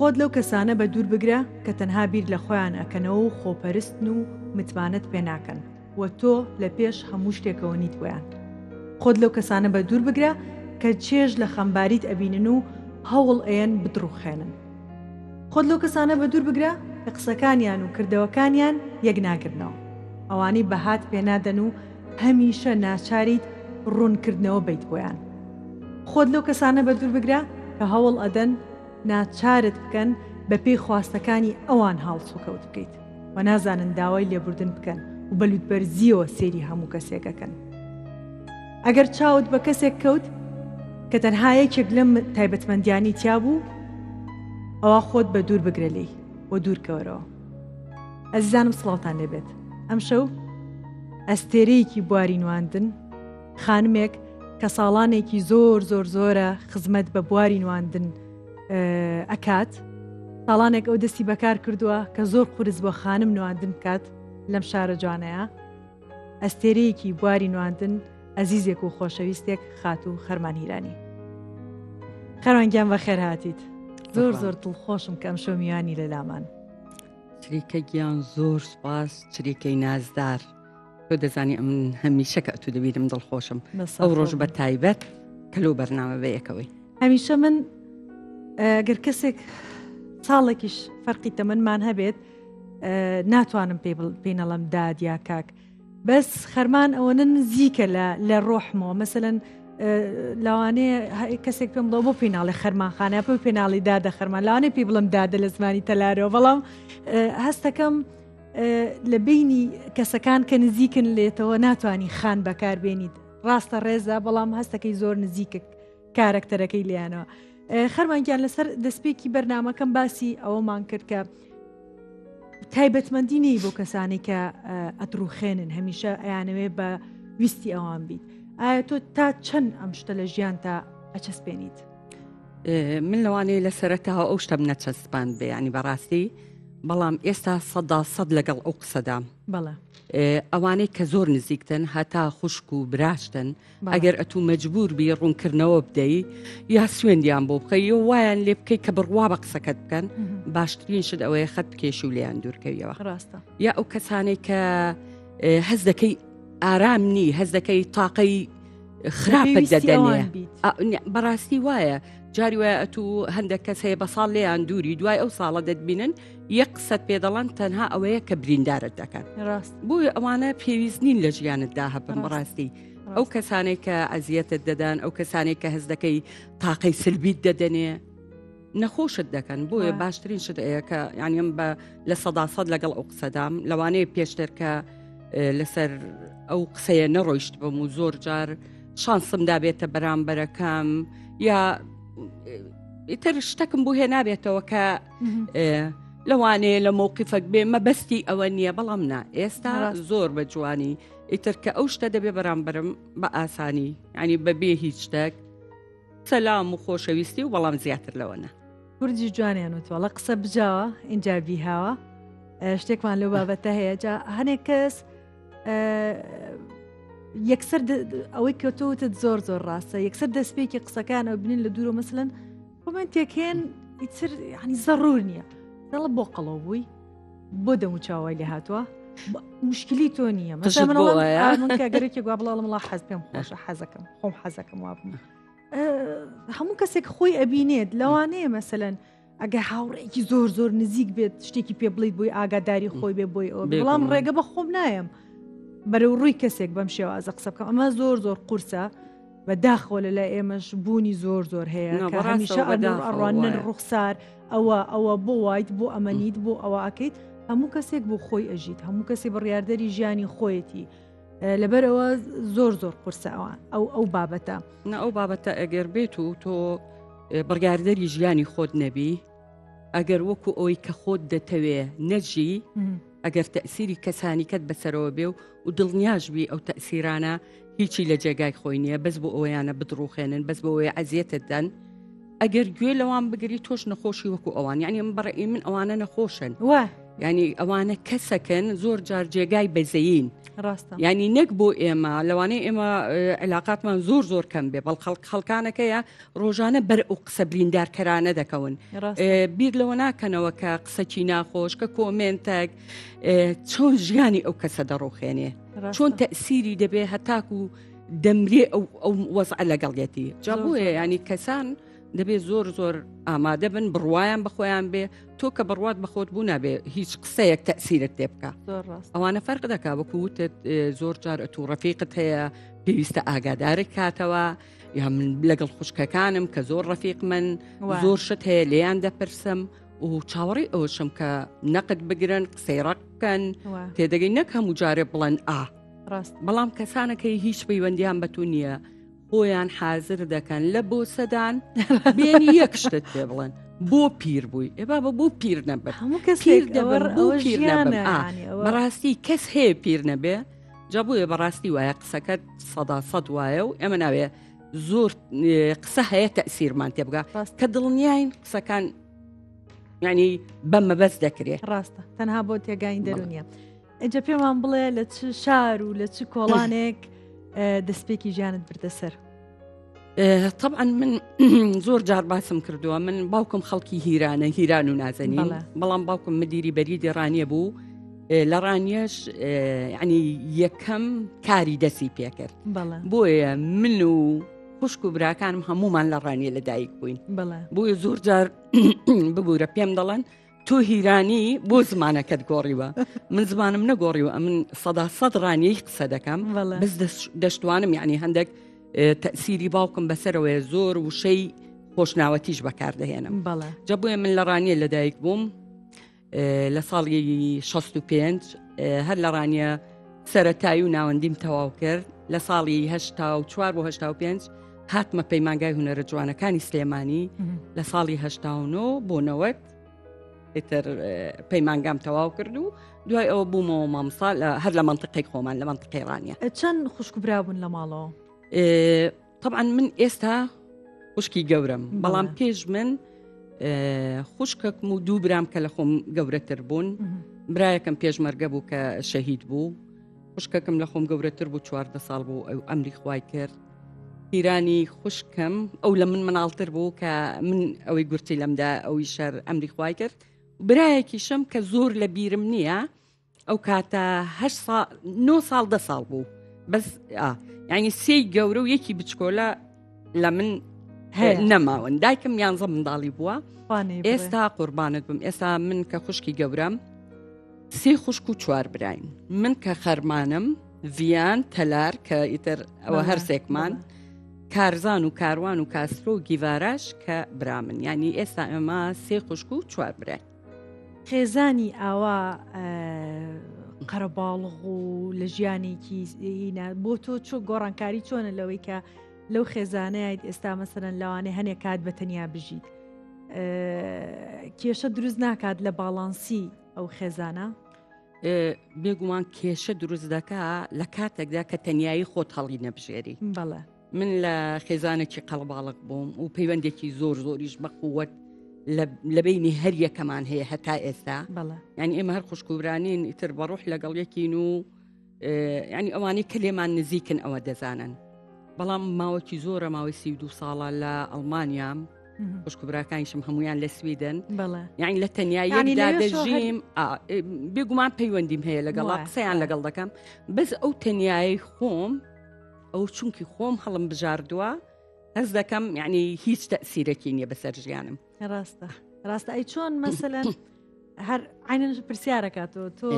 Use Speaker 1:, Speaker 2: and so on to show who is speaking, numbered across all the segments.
Speaker 1: خۆت لەو کەسانە بە دوور بگرە کە تەنها بیر لە خۆیان ئەکەنەوە و خۆپەرستن و متمانەت پێ ناکەن و تۆ لە پێش هەموو شتێکەوە نیت بۆیان. خۆت لەو کەسانە بە دوور بگرە کە چێژ لە خەمباریت ئەبینن و هەوڵ ئەیەن بتڕوخێنن. خۆت لەو کەسانە بە دوور بگرە کە قسەکانیان و کردەوەکانیان یەک ناگرنەوە. ئەوانەی بەهات پێ نادەن و هەمیشە ناچاریت ڕوونکردنەوە بەیت بۆیان. خۆت لەو کەسانە بەدوور بگرە کە هەوڵ ئەدەن ناچارت بکەن بەپێی خواستەکانی ئەوان هەڵسوکەوت بکەیت و نازانن داوای لێبوردن بکەن و بە لوتبەرزییەوە سەیری هەموو کەسێک ئەکەن. ئەگەر چاوت بە کەسێک کەوت کە تەنها یەکێک لەم تایبەتمەندیانەی تیا بوو ئەوا خۆت بەدوور بگرە لێی و دوورکەوەرەوە. ئەزیزانم سڵاوتان لێبێت ئەمشەو ئەستێرەیەکی بواری نواندن خانمێک کە ساڵانێکی زۆر زۆر زۆرە خزمەت بە بواری نواندن ئەکات ساڵانێک ئەو دەستی بەکار کردووە کە زۆر قورس بۆ خانم نواندن بکات لەم شارە جوانەیە ئەستێرەیەکی بواری نواندن ئەزیزێک و خۆشەویستێک خاتوو خەرمان هیرانی خەرمان گیان بەخێر هاتیت زۆر زۆر دڵخۆشم کە ئەمشەو میوانی لە لامان.
Speaker 2: چریکە گیان زۆر سوپاس چریکەی نازدار تۆ دەزانی ئەمن هەمیشە کە ئەتوو دەبینم دڵخۆشم ئەو ڕۆژ بە تایبەت کە لەو بەرنامە بەیەکەوەی
Speaker 1: هەمیشە من گەر کەسێک ساڵێکیش فەرقی تەمەنمان هەبێت ناتوانم پێی نەڵم داد یا کاک بەس خەرمان ئەوەنە نزیکە لە لە ڕۆحمەوە مەسەەن لەوانەیە کەسێک پێم بڵێ بۆ پێی ناڵێ خەرمانخانە پێ پێناڵی دادە خەرمان لەوانەیە پێی بڵم دادە لە زمانی تەلارەوە بەڵام هەستەکەم لە بینی کەسەکان کە نزیکن لێتەوە ناتوانانی خان بەکاربێنیت ڕاستە ڕێزە بەڵام هەستەکەی زۆر نزیکە کارەکتەرەکەی لێیانەوە خەرمان گیان لەسەر دەستپێکی بەرنمەکەم باسی ئەوەمان کرد کە تایبەتمەندی نەی بۆ کەسانی کە ئەتروخێنن هەمیشە ئەیانەوێ بە ویستی ئەوان بیت ئایا تۆ تا چەند ئەم شتە لە ژیان تا ئەچەسپێنیت؟
Speaker 2: من لەوانەیە لە سەرەتاوە ئەو شتەم نەچەسپاند بێ ینی بەڕاستی بەڵام ئێستا سەدا سەد لەگەڵ ئەو قسەدام
Speaker 1: بەڵێ
Speaker 2: ئەوانەی کە زۆر نزیکتن هەتا خوشک و براشتن ئەگەر ئەتوو مەجبور بی ڕوونکردنەوە بدەی یا سوێندیان بۆ بخەی و وایان لێ بکەی کە بڕوا بە قسەکەت بکەن باشترین شت ئەوەیە خەت بکێشی و لێیان دوورکەویەوە
Speaker 1: ڕاستە
Speaker 2: یا ئەو کەسانێک کە هەز دەکەی ئارام نی هەز دەکەی تاقەی خراپت دەدەنێ بەڕاستی وایە جاری وایە ئەتوو هەندێک کەس هەیە بە ساڵ لێیان دووری دوای ئەو ساڵە دەتبینن یەک قسەت پێدەڵان تەنها ئەوەیە کە بریندارت دەکەن
Speaker 1: ڕاست
Speaker 2: بۆیە ئەوانە پێویست نین لە ژیانتدا هەبن بەڕاستی ئەو کەسانێک کە ئەزیەتت دەدەن ئەو کەسانێک کە هەست دەکەی تاقەی سلبیت دەدەنێ نەخۆشت دەکەن بۆیە باشترین شت ئەیە کە یانیم بە 100% لەگەڵ ئەو قسەدام لەوانەیە پێشتر کە لەسەر ئەو قسەیە نەڕۆیشت بم و زۆر جار شانسم دابێتە بەرامبەرەکەم یا ئیتر شتەکم بۆ هێنابێتەوە کە لەوانەیە لە مۆقفەک بێ مەبەستی ئەوە نییە بەڵام نا ئێستا زۆر بە جوانی ئیتر کە ئەو شتە دەبێ بەرامبەرم بە ئاسانی ینی بەبێ هیچ شتێک سەلام و خۆشەویستی و بەڵام زیاتر لەوەنە.
Speaker 1: کوردی جوانیان وتوەڵە قسە بجاوە اینجا بیهاوە شتێکمان لەو بابەتە هەیە جا هەنێک کەس یەکسەر ئەوەی کە تۆتت زۆر زۆر ڕاستە یەکسەر دەستپێکی قسەکان ئەو بنین لە دوورە مەسلەن کۆمنتێک هێن ئیتر ینی زەڕور نییە دەڵە بۆ قەڵەو بووی بۆ دەم و چاوای لێ هاتووە مشکلی تۆ نییە من کە گەرێکی گوا بڵاڵم وڵا حەز پێم خۆشە حەزەکەم خۆم حەزەکەم وابوو هەموو کەسێک خۆی ئەبینێت لەوانەیە مەسەەن ئەگە هاوڕێکی زۆر زۆر نزیک بێت شتێکی پێ بڵیت بۆی ئاگاداری خۆی بێ بۆی ئەوە بەڵام ڕێگە بە خۆم نایەم بەرەو ڕووی کەسێک بەم شێوازە قسە بکەم ئەمە زۆر زۆر قورسە بە داخەوە لە لای ئێمەش بوونی زۆر زۆر هەیە کە هەمیشە ئەڕوانن ڕوخسار ئەوە ئەوە بۆ وایت بۆ ئەمەنیت بۆ ئەوە ئەکەیت هەموو کەسێک بۆ خۆی ئەژیت هەموو کەسی بڕیاردەری ژیانی خۆیەتی لەبەرەوە زۆر زۆر قورسە ئەوان ئەو ئەو بابەتە
Speaker 2: نە ئەو بابەتە ئەگەر بێت و تۆ بڕیاردەری ژیانی خۆت نەبی ئەگەر وەکو ئەوی کە خۆت دەتەوێ نەژی ئەگەر تەسیری کەسانی کەت بەسەرەوە بێ و و دڵنیاش بی ئەو تەسیرانە هیچی لە جێگای خۆی نییە بەس بۆ ئەویانە بدڕوخێنن بەس بۆ ئەوەی ئەزیەتت دەن ئەگەر گوێ لەوان بگری تۆش نەخۆشی وەکو ئەوان یعنی من بەڕێ من ئەوانە نەخۆشن
Speaker 1: وە.
Speaker 2: ینی ئەوانە کەسەکەن زۆر جار جێگای بەزەین
Speaker 1: ڕاستە
Speaker 2: ینی نەک بۆ ئێمە لەوانەیە ئێمە علااقاتمان زۆر زۆر کەم بێ بەڵ خەڵک خەڵکانەکەیە ڕۆژانە بەر ئەو قسە بریندارکەرانە دەکەون بیر لەوە ناکەنەوە کە قسەکی ناخۆش کە کۆمێنتێک چۆن ژیانی ئەو کەسە دەڕوخێنێ چۆن تەسیری دەبێ هەتاکو دەمرێ ئەو ئەو وەزع لەگەڵیەتی جا بۆیە ینی کەسان دەبێ زۆر زۆر ئامادە بن بڕوایان بەخۆیان بێ تۆ کە بڕوات بەخۆت بوو نابێ هیچ قسەیەک تەسیرت تێ بکە ئەوانە فەرق دەکا وەکو وتت زۆر جار ئەتوو ڕەفیقت هەیە پێویستە ئاگادارت کاتەوە یا من لەگەڵ خوشکەکانم کە زۆر ڕەفیق من زۆر شت هەیە لێیان دەپرسم و چاوەڕێی ئەوشم کە نەقت بگرن قسەی ڕق بکەن تێدەگەی نەک هەموو جارێ بڵێن ئا
Speaker 1: ڕاست
Speaker 2: بەڵام کەسانەکەی هیچ پەیوەندیان بە تو نییە خۆیان حازر دەکەن لە بۆ سەدان بێنی یەک شتت پێ بڵێن بۆ پیر بووی ئێ بابە بۆ پیر نەبن
Speaker 1: هەموو کەس
Speaker 2: پیر دەبن بۆ پیر نەبن بەڕاستی کەس هەیە پیر نەبێ جا بۆیە بەڕاستی وایە قسەکەت سەدا سەد وایە و ئێمە ناوێ زۆر قسە هەیە تەسیرمان تێ بگا کە دڵنیاین قسەکان ینی بە مەبەست دەکرێت
Speaker 1: ڕاستە تەنها بۆ تێگاین دەرونیە ئەجا پێمان بڵێ لە چ شار و لە چ کۆڵانێک دەستپێکی ژیانت بردە سەر
Speaker 2: طبعا من زۆر جار باسم کردووە من باوکم خەڵکی هیرانە هیران و نازەنین بەڵام باوکم مدیری بەریدی ڕانیە بوو لە ڕانیەش ینی یەکەم کاری دەسی پێکرد بۆیە من و خوشک و براکانم هەمومان لە ڕانیە لە دایک بووین بۆیە زۆر جار ببوورە پێم دەڵێن تۆ هیرانی بۆ زمانەکەت گۆڕیوە من زمانم نەگۆڕیوە ئەمن سەدا سەد ڕانیەی قسە دەکەم بەس دەشتوانم یعنی هەندێک تەسیری باوکم بەسەرەوەی زۆر وشەی خۆشناوەتیش بەکاردەهێنم جا بۆیە من لە ڕانیە لەدایک بووم لە ساڵی 65 هەر لە ڕانیە سەتایی و ناوەندیم تەواو کرد لە ساڵی 1940 بۆ 85 هاتمە پەیمانگای هونەرە جوانەکانی سلێمانی لە ساڵی 19 بۆ نەوەت ئیتر پەیمانگام تەواو کرد و دوای ئەوە بوومەوە مامسا هەر لە منطقی خۆمان لە منطقی ڕانیە
Speaker 1: چەند خوشک برا بوون لە ماڵەوە
Speaker 2: طبعا من ئێستا خوشکی گەورم بەڵام پێش من خوشکەکم و دوو برام کە لە خۆم گەورەتر بوون برایەکەم پێشمەرگە بوو کە شەهید بوو خوشکەکەم لە خۆم گەورەتر بوو چواردە ساڵ بوو ئەو ئەمری خوای کرد پیرانی خوشکم ئەو لە من مناڵتر بوو کە من ئەوەی گورتی لەمدا ئەوی شەر ئەمری خوای کرد برایەکیشم کە زۆر لە بیرم نییە ئەو کاتە نۆ ساڵ دە ساڵ بوو بەس ینی سێی گەورە و یەکی بچکۆلە لە من هەیە نەماون دایکم یانزە منداڵی بووە ئێستا قوربانت بم ئێستا من کە خوشکی گەورەم سێ خوشک و چوار براین من کە خەرمانم ڤیان تەلار کە ئیتر ئەوە هەرسێکمان کارزان و کاروان و کاسترۆ و گیڤاراش کە برامن ینی ئێستا ئێمە سێ خوشک و چوار براین
Speaker 1: خێزانی ئاوا قەرەباڵغ و لە ژیانێکی بۆ تۆ چۆ گۆڕانکاری چۆنە لەوەی کە لەو خێزانەیت ئێستا مەسەرەن لەوانەیە هەنێک کات بە تەنیا بژیت کێشە دروست ناکات لە باڵانسی ئەو خێزانە؟
Speaker 2: بێگومان کێشە دروست دەکا لە کاتێکدا کە تەنایی خۆت هەڵی نەبژێری
Speaker 1: بەڵێ
Speaker 2: من لە خێزانێکی قەڵباڵق بووم و پەیوەندێکی زۆر زۆریش بەقووەت لە بینی هەر یەکەمان هەیە هەتا ئێستا یعنی ئێمە هەر خوشکوبرانین ئیتر بە ڕۆح لەگەڵ یەکین و ینی ئەوانەی کە لێمان نزیکن ئەوە دەزانن بەڵام ماوەکی زۆرە ماوەی 32 ساڵە لە ئەڵمانیام خوشک و براکانیشم هەمویان لە سویدن یعنی لە تەنیا یەکدا دەژیم بێگومان پەیوەندیم هەیە لەگەڵا قسەیان لەگەڵ دەکەم بەس ئەو تەنیایی خۆم ئەو چونکی خۆم هەڵم بژاردووە هەز دەکەم یعنی هیچ تەسیرەکی نییە بەسەر ژیانم
Speaker 1: ڕاستە ڕاستە ئەی چۆن مەسەلەن هەر عینەن پرسیارەکاتەوە تۆ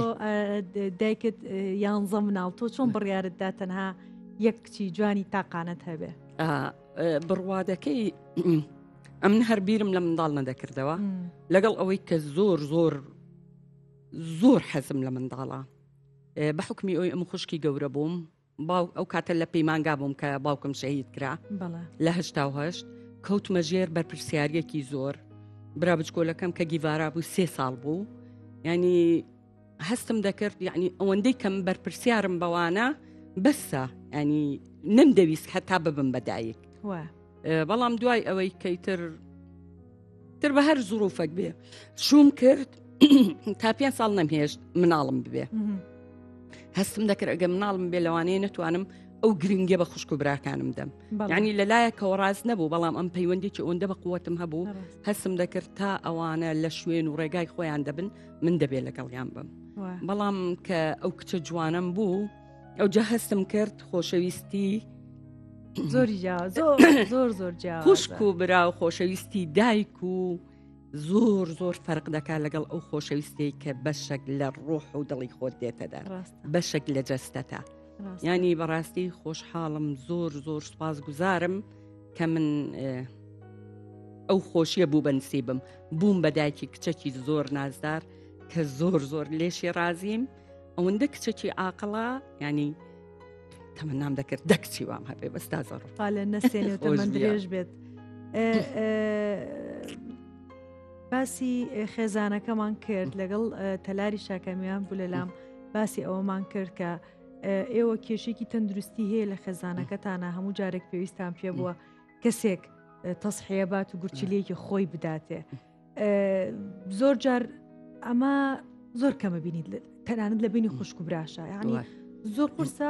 Speaker 1: دایکت یانزە مناڵ تۆ چۆن بڕیارت دا تەنها یەک کچی جوانی تاقانەت هەبێ
Speaker 2: بڕوادەکەی ئەمن هەر بیرم لە منداڵ نەدەکردەوە لەگەڵ ئەوەی کە زۆر زۆر زۆر حەزم لە منداڵە بە حکمی ئەوی ئەم خوشکی گەورە بووم باوک ئەو کاتە لە پەیمانگا بووم کە باوکم شەهید کرا لە 1970 کەوتمە ژێر بەرپرسیاریەکی زۆر برا بچکۆلەکەم کە گیڤارا بوو سێ ساڵ بوو ینی هەستم دەکرد یعنی ئەوەندەی کەم بەرپرسیارم بەوانە بەسە ینی نەمدەویست هەتا ببم بە دایک بەڵام دوای ئەوەی کەیتر تر بە هەر زروفەک بێ شوم کرد. تا پێ ساڵ نەمهێشت مناڵم ببێ هەستم دەکرد ئەگە مناڵم بێ لەوانەیە نتوانم ئەو گرنگە بە خوشک و براکانم دەم ینی لەلایەکەوە ڕاست نەبوو بەڵام ئەم پەیوەندێکی ئەوەندە بە قوتم هەبوو هەستم دەکرد تا ئەوانە لە شوێن و ڕێگای خۆیان دەبن من دەبێت لەگەڵیان بم بەڵام کە ئەو کچە جوانم بوو ئەو جا هەستم کرد خۆشەویستی
Speaker 1: زۆری زۆر زۆر زۆر
Speaker 2: خوشک و برا و خۆشەویستی دایک و زۆر زۆر فەرق دەکات لەگەڵ ئەو خۆشەویستەی کە بەشێک لە ڕۆح و دڵی خۆت دێتە دەر بەشێک لە جەستەتە ینی بەڕاستی خۆشحاڵم زۆر زۆر سوپاس گوزارم کە من ئەو خۆشیە بوو بەنسیبم بووم بە دایکی کچەکی زۆر نازدار کە زۆر زۆر لێشی ڕازیم ئەوەندە کچێکی عاقڵە ینی تەمەنام دەکرد دە کچی وام هەبێ بەس تازە ڕۆ
Speaker 1: پالە نەسێنێ تەمەن درێژ بێت. باسی خێزانەکەمان کرد لەگەڵ تەلاری شاکەمیان بوو لەلام باسی ئەوەمان کرد کە ئێوە کێشێکی تەندروستی هەیە لە خێزانەکەتانە هەموو جارێک پێویستان پێ بووە کەسێک تەسحەیە بات و گورچیلەیەکی خۆی بداتێ زۆر جار ئەمە زۆر کەمە بینیت تەنانەت لە بینی خوشک و براشە یعنی زۆر قورسە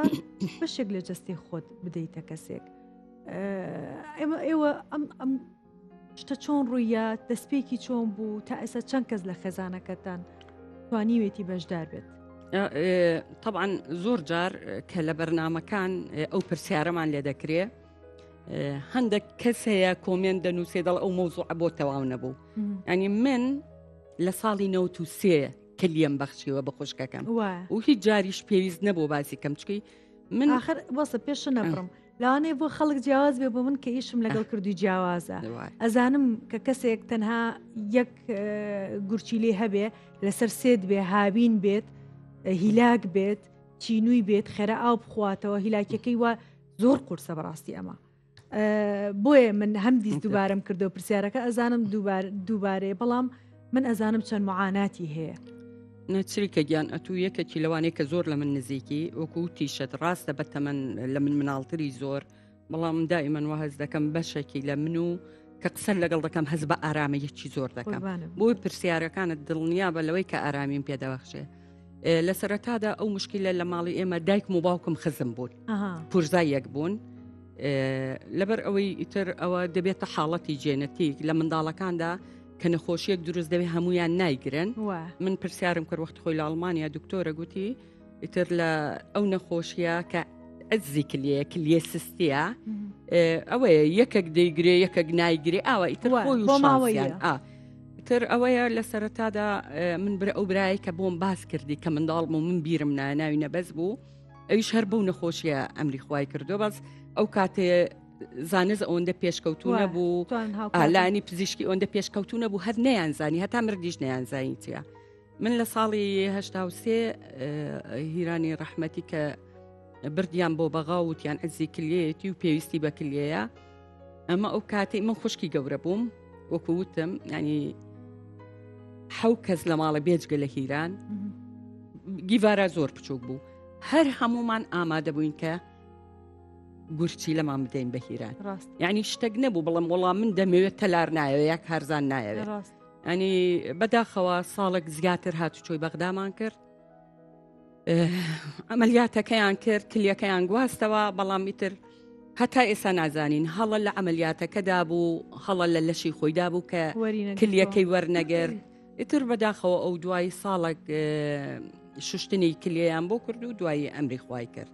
Speaker 1: بەشێک لە جەستی خۆت بدەیتە کەسێک ئێمە ئێوە ئەم ئەم شتە چۆن ڕوویە دەستپێکی چۆن بوو تا ئێستا چەند کەس لە خێزانەکەتان توانیوێتی بەشدار بێت
Speaker 2: طبعا زۆر جار کە لە بەرنمەکان ئەو پرسیارەمان لێ دەکرێ هەندێک کەس هەیە کۆمێنت دەنووسێ دەڵ ئەو مەوزوعە بۆ تەواو نەبوو ینی من لە ساڵی 93 کلیەم بەخشیوە بە خوشکەکەم و هیچ جاریش پێویست نەبوو باسی کەم چکی
Speaker 1: من آخر وەسە پێش نەبڕم لەوانەیە بۆ خەڵک جیاواز بێ بۆ من کە ئیشم لەگەڵ کردی جیاوازە ئەزانم کە کەسێک تەنها یەک گورچیلی هەبێ لەسەر سێت بێ هاوین بێت هیلاک بێت چینووی بێت خێرا ئاو بخواتەوە هیلاکیەکەی وە زۆر قورسە بەڕاستی ئەمە بۆیە من هەم دیس دووبارەم کردو پرسیارەکە ئەزانم دووبارەیە بەڵام من ئەزانم چەند معاناتی هەیە.
Speaker 2: نەچریکە گیان ئەتوو یەکێکی لەوانەیە کە زۆر لە من نزیکی وەکو تیشت ڕاستە بە تەمەن لە من مناڵتری زۆر بەڵام دائیمەن وە هەست دەکەم بەشێکی لە من و کە قسە لەگەڵ دەکەم هەز بە ئارامە یەکی زۆر دەکەم بۆی پرسیارەکانت دڵنیا بە لەوەی کە ئارامیم پێدەبەخشێ لە سەرەتادا ئەو مشکلە لە ماڵی ئێمە دایکم و باوکم خزم بوون پورزای یەک بوون لەبەر ئەوەی ئیتر ئەوە دەبێتە حاڵەتی جێنەتیک لە منداڵەکاندا کە نەخۆشیەک دروست دەبێت هەمویان نایگرن من پرسیارم کرد وەخت خۆی لە ئەڵمانیا دکتۆرە گوتی ئیتر لە ئەو نەخۆشیە کە ئەزی کلیە کلیە سستیە ئەوەیە یەکێک دەیگرێ یەکێک نایگرێ ئاوا ئیتر خۆی و شانسیان ئا تر ئەوەیە لە سەرەتادا من برە ئەو برایە کە بۆم باس کردی کە منداڵم و من بیرم ناوی نەبەز بوو ئەویش هەر بەو نەخۆشیە ئەمری خوای کردو بەس ئەو کاتێ زانست ئەوەندە پێشکەوتو نەبوو ئالانی پزیشکی ئەوەندە پێشکەوتو نەبوو هەر نەیانزانی هەتا مردیش نەیانزانی چیە من لە ساڵی هەشتا سێ هیرانی ڕەحمەتی کە بردیان بۆ بەغا وتیان عزی کلیەتی و پێویستی بە کلیەیە ئەمە ئەو کاتەی من خوشکی گەورە بووم وەکو وتم ینی حەو کەس لە ماڵە بێجگە لە هیران گیڤارا زۆر بچووک بوو هەر هەمومان ئامادە بووین کە گورچی لەمان بدەین بە هیران ڕاست یعنی شتێک نەبوو بڵم وەڵام من دەمەوێت تەلار نایەوێت یا کارزان نایەوێت ڕاست ئەنی بەداخەوە ساڵێک زیاتر هاتوچۆی بەغدامان کرد ئەمەلیاتەکەیان کرد کلیەکەیان گواستەوە بەڵام ئیتر هەتا ئێستا نازانین هەڵە لە ئەمەلیاتەکەدا بوو هەڵە لە لەشی خۆیدا بوو کە کلیەکەی وەرنەگرت ئیتر بەداخەوە ئەو دوای ساڵێک شوشتنی کلیەیان بۆ کرد و دوایی ئەمری خوای کرد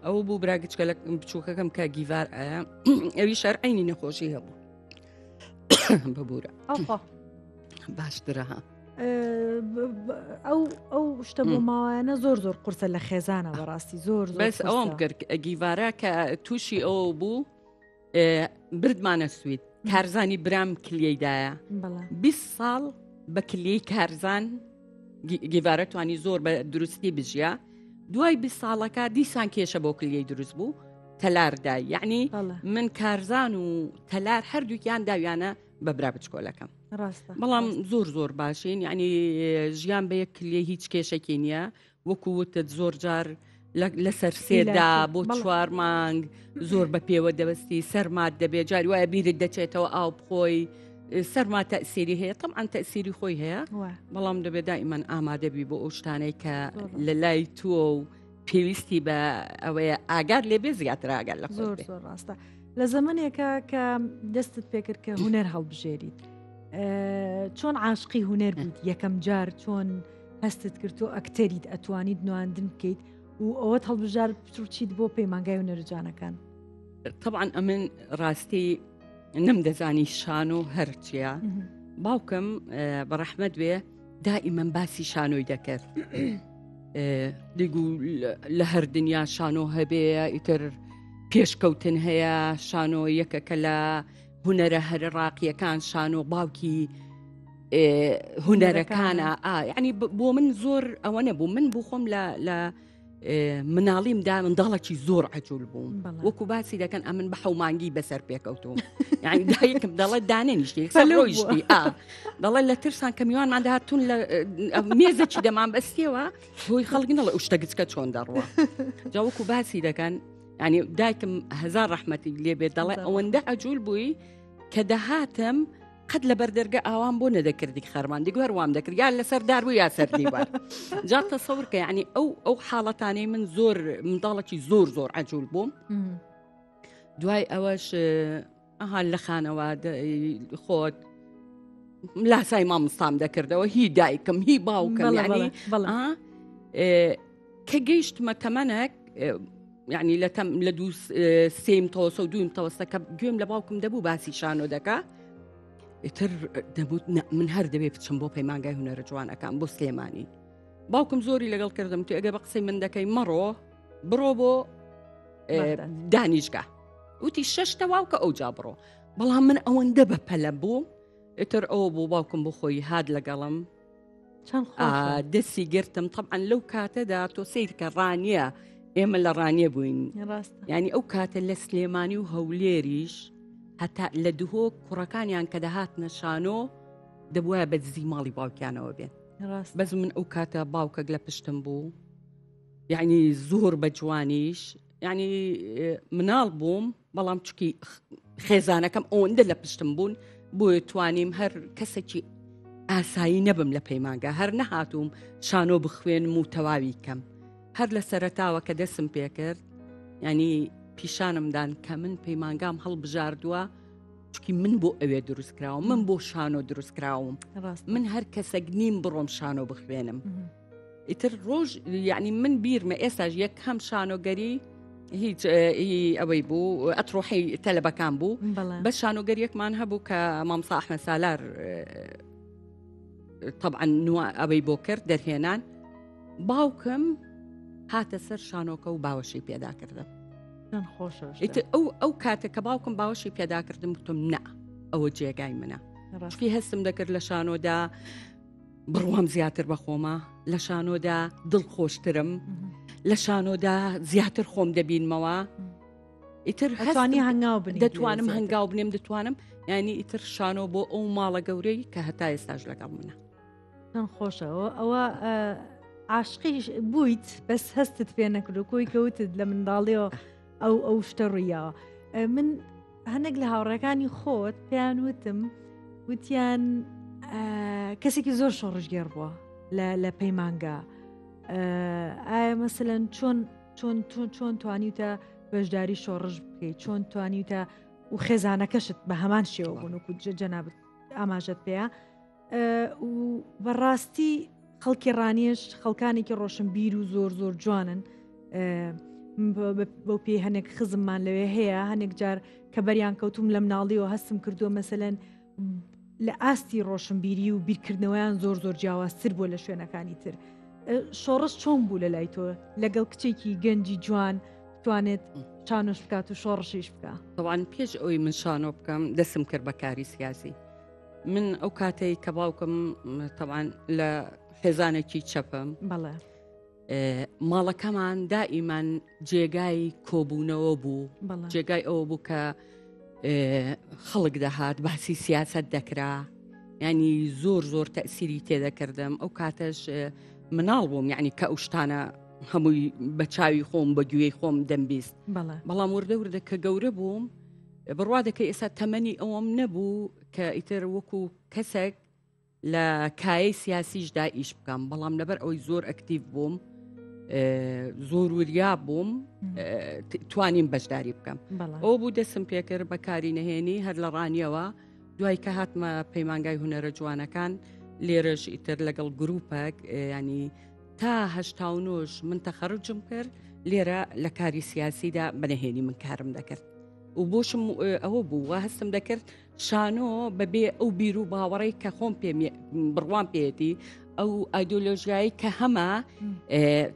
Speaker 2: ئەو بوو براگچکە لە بچووکەکەم کە گیڤار ئەوی شەرعینی نەخۆشی هەبوو ببوورە باشترە ها.
Speaker 1: ئەو ئەو شتە بۆ ماوەیانە زۆر زۆر قورسە لە خێزانە بەڕاستی زۆر
Speaker 2: بەس ئەوم کرد گیڤارا کە تووشی ئەوە بوو بردمانە سوید کارزانی برام کلیەیدایە 20 ساڵ بە کلیەی کارزان گیڤارە توانی زۆر بە دروستی بژیا دوای 20 ساڵەکە دیسان کێشە بۆ کلیەی دروست بوو تەلار دای یعنی من کارزان و تەلار هەردووکیان داویانە بە برا بچکۆلەکەم
Speaker 1: ڕاستە
Speaker 2: بەڵام زۆر زۆر باشین یعنی ژیان بە یەک کلیە هیچ کێشێکی نییە وەکو وتت زۆر جار لەسەر سێدا بۆ چوار مانگ زۆر بە پێوە دەبستی سەرمات دەبێت جاری وایە بیرت دەچێتەوە ئاو بخۆی. سەرما تەسیری هەیە طبعاان تەسیری خۆی هەیە بەڵام دەبێت دائیمەن ئامادەبی بۆ ئەو شتانەی کە لە لای تۆ و پێویستی بە ئەوەیە ئاگار لێ بێ زیاتر ئاگار لە
Speaker 1: زۆر زۆر ڕاستە لە زەمنێکە کە دەستت پێکرد کە هوەر هەڵبژێریت چۆن عاشقی هوەر بوویت یەکەم جار چۆن هەستت کرد تۆ ئەکتەریت ئەتوانیت نواندن بکەیت و ئەوەت هەڵبژار بچیت بۆ پەیمانگای هونەرجانەکان
Speaker 2: طبعا ئەمن ڕاستی نەمدەزانی شانۆ هەرچیە باوکم بە ڕەحمەت بێ دائیمەن باسی شانۆی دەکرد دیگو لە هەر دنیا شانۆ هەبێ ئیتر پێشکەوتن هەیە شانۆ یەکەکە لە هونەرە هەرە ڕاقیەکان شانۆ باوکی هونەرەکانە ینی بۆ من زۆر ئەوە نەبوو من بوو خۆم لە لە مناڵیمدا منداڵێکی زۆر عجول بووم وەکو باسی دەکەن ئەمن بە حەومانگی بەسەر پێکەوتوم یعنی دایکم دەڵێت دانێنیشتی ڕۆیشتی دەڵێت لە ترسان کە میوانمان دەهاتون لە مێزەکی دەمان بەستیەوە هۆی خەڵک نەڵێ ئەو شتە گچکە چۆن دەڕوە جا وەکو باسی دەکەن ینی دایکم هزار ڕەحمەتی لێبێت دەڵێ ئەوەندە عجول بووی کە دەهاتم قەت لە بەردەرگە ئاوام بۆ نەدەکردی خەرمان دیگو هەر وام دەکرد یا لەسەر دار بوو یا سەر دیوار جا تەسەور کە یعنی ئەو ئەو حاڵەتانەی من زۆر منداڵێکی زۆر زۆر عجول بووم دوای ئەوەش ئەها لە خانەوە خۆت لاسای مامۆستام دەکردەوە هی دایکم هی باوکم یعنی کە گەیشتمە تەمەنێک یعنی لە تەم لە دوو سێم تەوەسە و دویم تەوەستە کە گوێم لە باوکم دەبوو باسی شانۆ دەکا ئیتر دەبوت من هەر دەبێ بچم بۆ پەیمانگای هونەرە جوانەکان بۆ سلێمانی باوکم زۆری لەگەڵ کردم تو ئەگە بە قسەی من دەکەی مەڕۆ بڕۆ بۆ دانیشگا وتی شەش تەواو کە ئەو جا بڕۆ بەڵام من ئەوەندە بە پەلە بوو ئیتر ئەوە بۆ باوکم بۆ خۆی هات لەگەڵم
Speaker 1: چەند خۆشە.
Speaker 2: دەستی گرتم طبعا لەو کاتەدا تۆ سیرکە ڕانیە ئێمە لە ڕانیە بووین
Speaker 1: ڕاستە
Speaker 2: ینی ئەو کاتە لە سلێمانی و هەولێریش هەتا لە دهۆک کوڕەکانیان کە دەهاتنە شانۆ دەبواە بە دزی ماڵی باوکیانەوە بێن
Speaker 1: ڕاست
Speaker 2: بەس من ئەو کاتە باوکەک لە پشتم بوو یعنی زۆر بە جوانیش یعنی مناڵ بووم بەڵام چکی خێزانەکەم ئەوەندە لە پشتم بوون بۆیە توانیم هەر کەسێکی ئاسایی نەبم لە پەیمانگا هەر نەهاتووم شانۆ بخوێنم و تەواوی کەم هەر لە سەرتاوە کە دەسم پێکرد ینی پیشانمدان کە من پەیمانگام هەڵبژاردووە چکی من بۆ ئەوێ دروست کراوم من بۆ شانۆ دروست کراوم من هەر کەسێک نیم بڕۆم شانۆ بخوێنم ئیتر ڕۆژ یعنی من بیرمە ئێستاش یەکەم شانۆگەری هیچ ئەوەی بوو ئەترۆحی تەلەبەکان بوو بە شانۆگەریەکمان هەبوو کە مامسا ئەحمە سالار طبعا نوع ئەوەی بۆ کرد دەرهێنان باوکم هاتە سەر شانۆکە و باوەشی پێدا کردم ئەو ئەو کاتە کە باوکم باوەشی پێدا کردم گوتم نە ئەوە جێگای منە ڕاستی هەستم دەکرد لە شانۆدا بڕوام زیاتر بە خۆمە لە شانۆدا دڵخۆشترم لە شانۆدا زیاتر خۆم دەبینمەوە ئیتر
Speaker 1: هەستانی هەنگاو بن
Speaker 2: دەتوانم هەنگاو بنێم دەتوانم ینی ئیتر شانۆ بۆ ئەو ماڵە گەورەی کە هەتا ئێستاش لەگەڵ منە
Speaker 1: خۆشەوە ئەوە عاشقیش بوویت بەس هەستت پێ نەکرد و کۆی کەوتت لە منداڵیەوە ئەو ئەو شتە ڕوویاوە من هەندێک لە هاوڕێکانی خۆت پێیان وتم وتیان کەسێکی زۆر شۆڕشگێڕ بووە لە پەیمانگا ئایا مەسەلەن چۆن چۆن چۆن چۆن توانیوتە بەشداری شۆڕش بکەیت چۆن توانیوتە و خێزانەکەشت بە هەمان شێوە بوون و جەنابت ئاماژەت پێەیە و بەڕاستی خەڵکی ڕانیش خەڵکانێکی ڕۆشنبیر و زۆر زۆر جوانن بەو پێی هەنێک خزممان لەوێ هەیە هەنێک جار کە بەریان کەوتوم لە مناڵیەوە هەستم کردووە مەسەلەن لە ئاستی ڕۆشنبیری و بیرکردنەوەیان زۆر زۆر جیاوازتر بووە لە شوێنەکانی تر شۆڕش چۆن بوو لە لای تۆ لەگەڵ کچێکی گەنجی جوان توانێت شانۆش بکات و شۆڕشیش بکە
Speaker 2: تەوان پێش ئەوی من شانۆ بکەم دەسم کرد بە کاری سیاسی من ئەو کاتەی کە باوکم تەوان لە خێزانێکی چەپم
Speaker 1: بەڵێ
Speaker 2: ماڵەکەمان دائیمان جێگای کۆبوونەوە بوو جێگای ئەوە بوو کە خەڵک دەهات باسی سیاست دەکرا ینی زۆر زۆر تەسیری تێدەکردم ئەو کاتەش مناڵ بووم یعنی کە ئەو شتانە هەمووی بە چاوی خۆم بە گوێی خۆم دەمبیست بەڵام وردە وردە کە گەورە بووم بڕوا دەکەی ئێستا تەمەنی ئەوەم نەبوو کە ئیتر وەکو کەسێک لە کایەی سیاسیشدا ئیش بکەم بەڵام لەبەر ئەوەی زۆر ئەکتیڤ بووم زۆر وریا بووم توانیم بەشداری بکەم ئەو بوو دەسم پێکرد بە کاری نهێنی هەر لە ڕانیەوە دوای کە هاتمە پەیمانگای هونەرە جوانەکان لێرەش ئیتر لەگەڵ گروپێک ینی تا هەشتا و نۆش من تەخەرجم کرد لێرە لە کاری سیاسیدا بەنەهێنی من کارم دەکرد و بۆشم ئەوە بوو وا هەستم دەکرد شانۆ بەبێ ئەو بیر و باوەڕی کە خۆم پێ بڕوام پێێتی ئەو ئایدۆلۆژیایی کە هەمە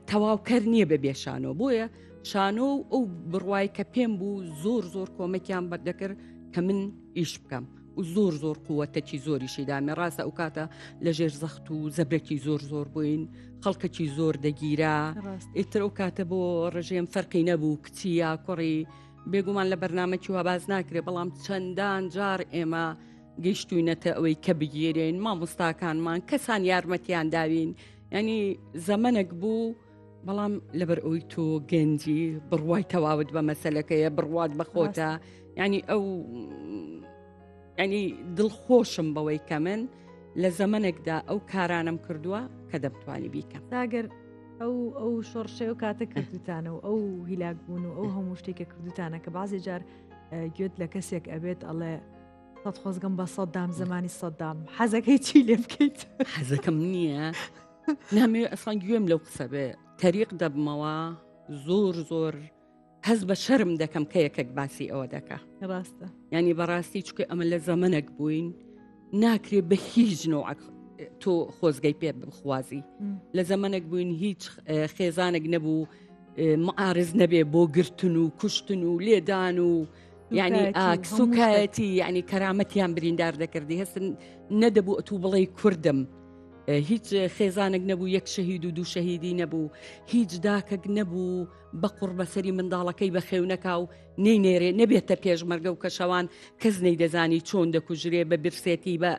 Speaker 2: تەواوکەر نییە بە بێ شانۆ بۆیە شانۆ و ئەو بڕوای کە پێم بوو زۆر زۆر کۆمەکیان بەردەکرد کە من ئیش بکەم و زۆر زۆر قووەتەکی زۆریشی دامێ ڕاستە ئەو کاتە لە ژێر زەخت و زەبرێکی زۆر زۆر بووین خەڵکەکی زۆر دەگیرا ئیتر ئەو کاتە بۆ ڕژێم فەرقی نەبوو کچی یا کوڕی بێگومان لە بەرنامەکی وا باس ناکرێ بەڵام چەندان جار ئێمە گەیشتوینەتە ئەوەی کە بگیرێن مامۆستاکانمان کەسان یارمەتیان داوین ینی زەمەنێک بوو بەڵام لەبەر ئەوی تۆ گەنجی بڕوای تەواوت بە مەسلەکەیە بڕوات بە خۆتە ینی ئەو ینی دڵخۆشم بەوەی کە من لە زەمەنێکدا ئەو کارانم کردووە کە دەمتوانی بیکەم.
Speaker 1: تاگەر ئەو ئەو شۆڕشەی ئەو کاتە کردوتانە و ئەو هیلاک بوون و ئەو هەموو شتێک کە کردوتانە کە بازێ جار گوێت لە کەسێک ئەبێت ئەڵێ سەد خۆزگەم بە سەدام زمانی سەدام حەزەکەی چی لێ بکەیت
Speaker 2: حەزەکەم نییە نامەوێ ئەسڵان گوێم لەو قسە بێ تەریق دەبمەوە زۆر زۆر هەست بە شەرم دەکەم کە یەکێک باسی ئەوە دەکا
Speaker 1: ڕاستە
Speaker 2: ینی بەڕاستی چکە ئەمە لە زەمنێک بووین ناکرێ بە هیچ نوعک تۆ خۆزگەی پێ بخوازی لە زەمنێک بووین هیچ خێزانێک نەبوو معارز نەبێ بۆ گرتن و کوشتن و لێدان و یعنی سوکایەتی یعنی کەرامەتیان بریندار دەکردی هەستن نەدەبوو ئەتوو بڵێ کوردم هیچ خێزانێک نەبوو یەک شەهید و دوو شەهیدی نەبوو هیچ داکەک نەبوو بە قوڕ بەسەری منداڵەکەی بەخێو نەکا و نەینێرێ نەبێتە پێشمەرگە و کە شەوان کەس نەیدەزانی چۆن دەکوژرێ بە برسێتی بە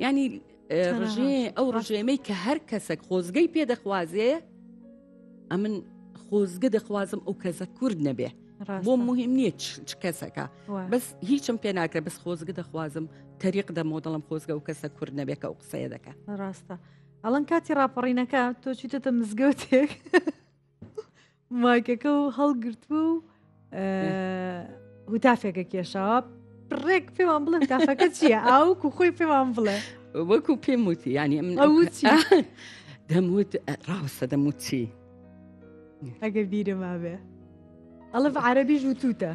Speaker 2: ینی ڕژێ ئەو ڕژێمەی کە هەر کەسێک خۆزگەی پێ دەخوازێ ئەمن خۆزگە دەخوازم ئەو کەسە کورد نەبێ بۆ مهم نییە چ کەسەکە بەس هیچم پێ ناکرێت بەس خۆزگە دەخوازم تەریق دەمەوە دەڵم خۆزگە و کەسە کورد نەبێت کە ئەو قسەیە دەکە
Speaker 1: ڕاستە ئەڵەن کاتی ڕاپەڕینەکە تۆ چیتەتە مزگەوتێک مایکەکە و هەڵگرتووە و هوتافێکە کێشاوە ڕێک پێمان بڵێ تافەکە چییە ئاوکو خۆی پێمان بڵێ
Speaker 2: وەکو پێم وتی ینی من دەموت ڕاستە دەموت چی
Speaker 1: ئەگە بیرم مابێ ئەڵە بە عەربیش وتوتە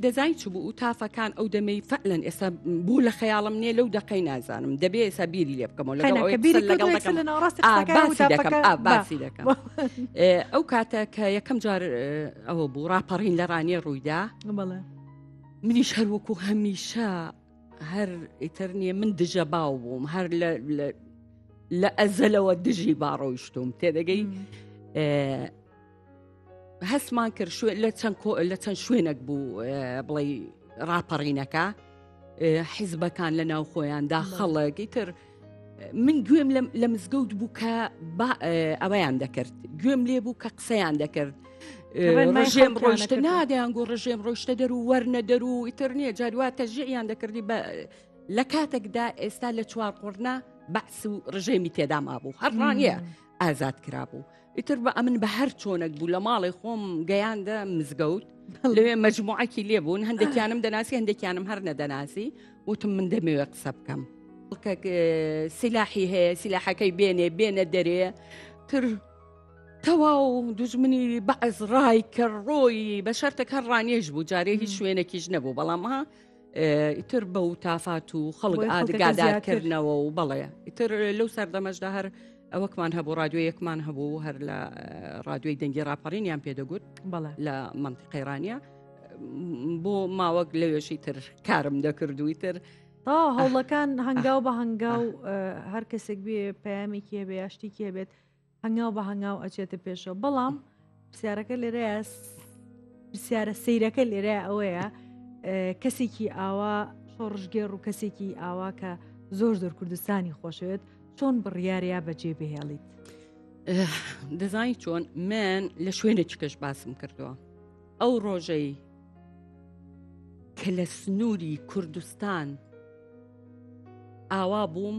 Speaker 2: دەزای چ بوو تافەکان ئەو دەمەی فعلەن ئێستا بوو لە خەیاڵم نییە لەو دەقەی نازانم دەبێ ئێستا بیری لێ بکەمەوە لەگەڵ باسی دەکەم ئەو کاتە کە یەکەم جار ئەوە بوو ڕاپەڕین لە ڕانیە ڕوویدا منیش هەر وەکو هەمیشە هەر ئیتر نییە من دژە باو بووم هەر لە ئەزەلەوە دژی با ڕۆیشتوم تێدەگەی هەستمان کرد شوێن لە چەند لە چەند شوێنێک بوو بڵێ ڕاپەڕینەکە حیزبەکان لە ناو خۆیاندا خەڵک ئیتر من گوێم لە مزگەوت بوو کە ئەوەیان دەکرد گوێم لێ بوو کە قسەیان دەکرد ڕژێم ڕۆشتە نادەیان گۆ ڕژێم ڕۆشتە دەر و وەرنە دەر و ئیتر نییە جاروە تەژیان دەکردی بە لە کاتێکدا ئێستا لە چوار قڕنا بەعس و ڕژێمی تێدا مابوو هەر ڕانیە ئازاد کرابوو ئیتر بە ئەمن بە هەر چۆنێک بوو لە ماڵی خۆم گەیاندە مزگەوت لەوێ مەجموعەکی لێ بوون هەندێکیانم دەناسی هەندێکیانم هەر نەدەناسی وتم من دەمەوێ قسە بکەم خەڵکێک سیلاحی هەیە سیلاحەکەی بێنێ بێنە دەرێ تر تەواو دوژمنی بەعز ڕای کە ڕۆی بە شەرتێک هەر ڕانێژ بوو جارێ هیچ شوێنێکیش نەبوو بەڵام ها ئیتر بە و تافات و خەڵک ئادگادارکردنەوە و بەڵێ ئیتر لەو سەردەمەشدا هەر ئەوەکمان هەبوو رادیۆیەکمان هەبوو هەر لە رادیۆی دەنگی راپەڕینیان پێدەگوت لە منتیقەی ڕانیە بۆ ماوەک لەوێشی تر کارم دەکردووی تر
Speaker 1: تا هەوڵەکان هەنگاو بە هەنگاو هەر کەسێک بێ پەیامێکی هەبێ یا شتێکی هەبێت هەنگاو بە هەنگاو ئەچێتە پێشەوە بەڵام پرسیارەکە لێرەیە پرسیارە سەیرەکە لێرە ئەوەیە کەسێکی ئاوا شۆڕشگێڕ و کەسێکی ئاوا کە زۆر زۆر کوردستانی خۆشەوێت چۆن بڕیارە بەجێ بهێڵیت
Speaker 2: دەزانی چۆن من لە شوێنێکی کەش باسم کردووە ئەو ڕۆژەی کە لە سنووری کوردستان. ئاوا بووم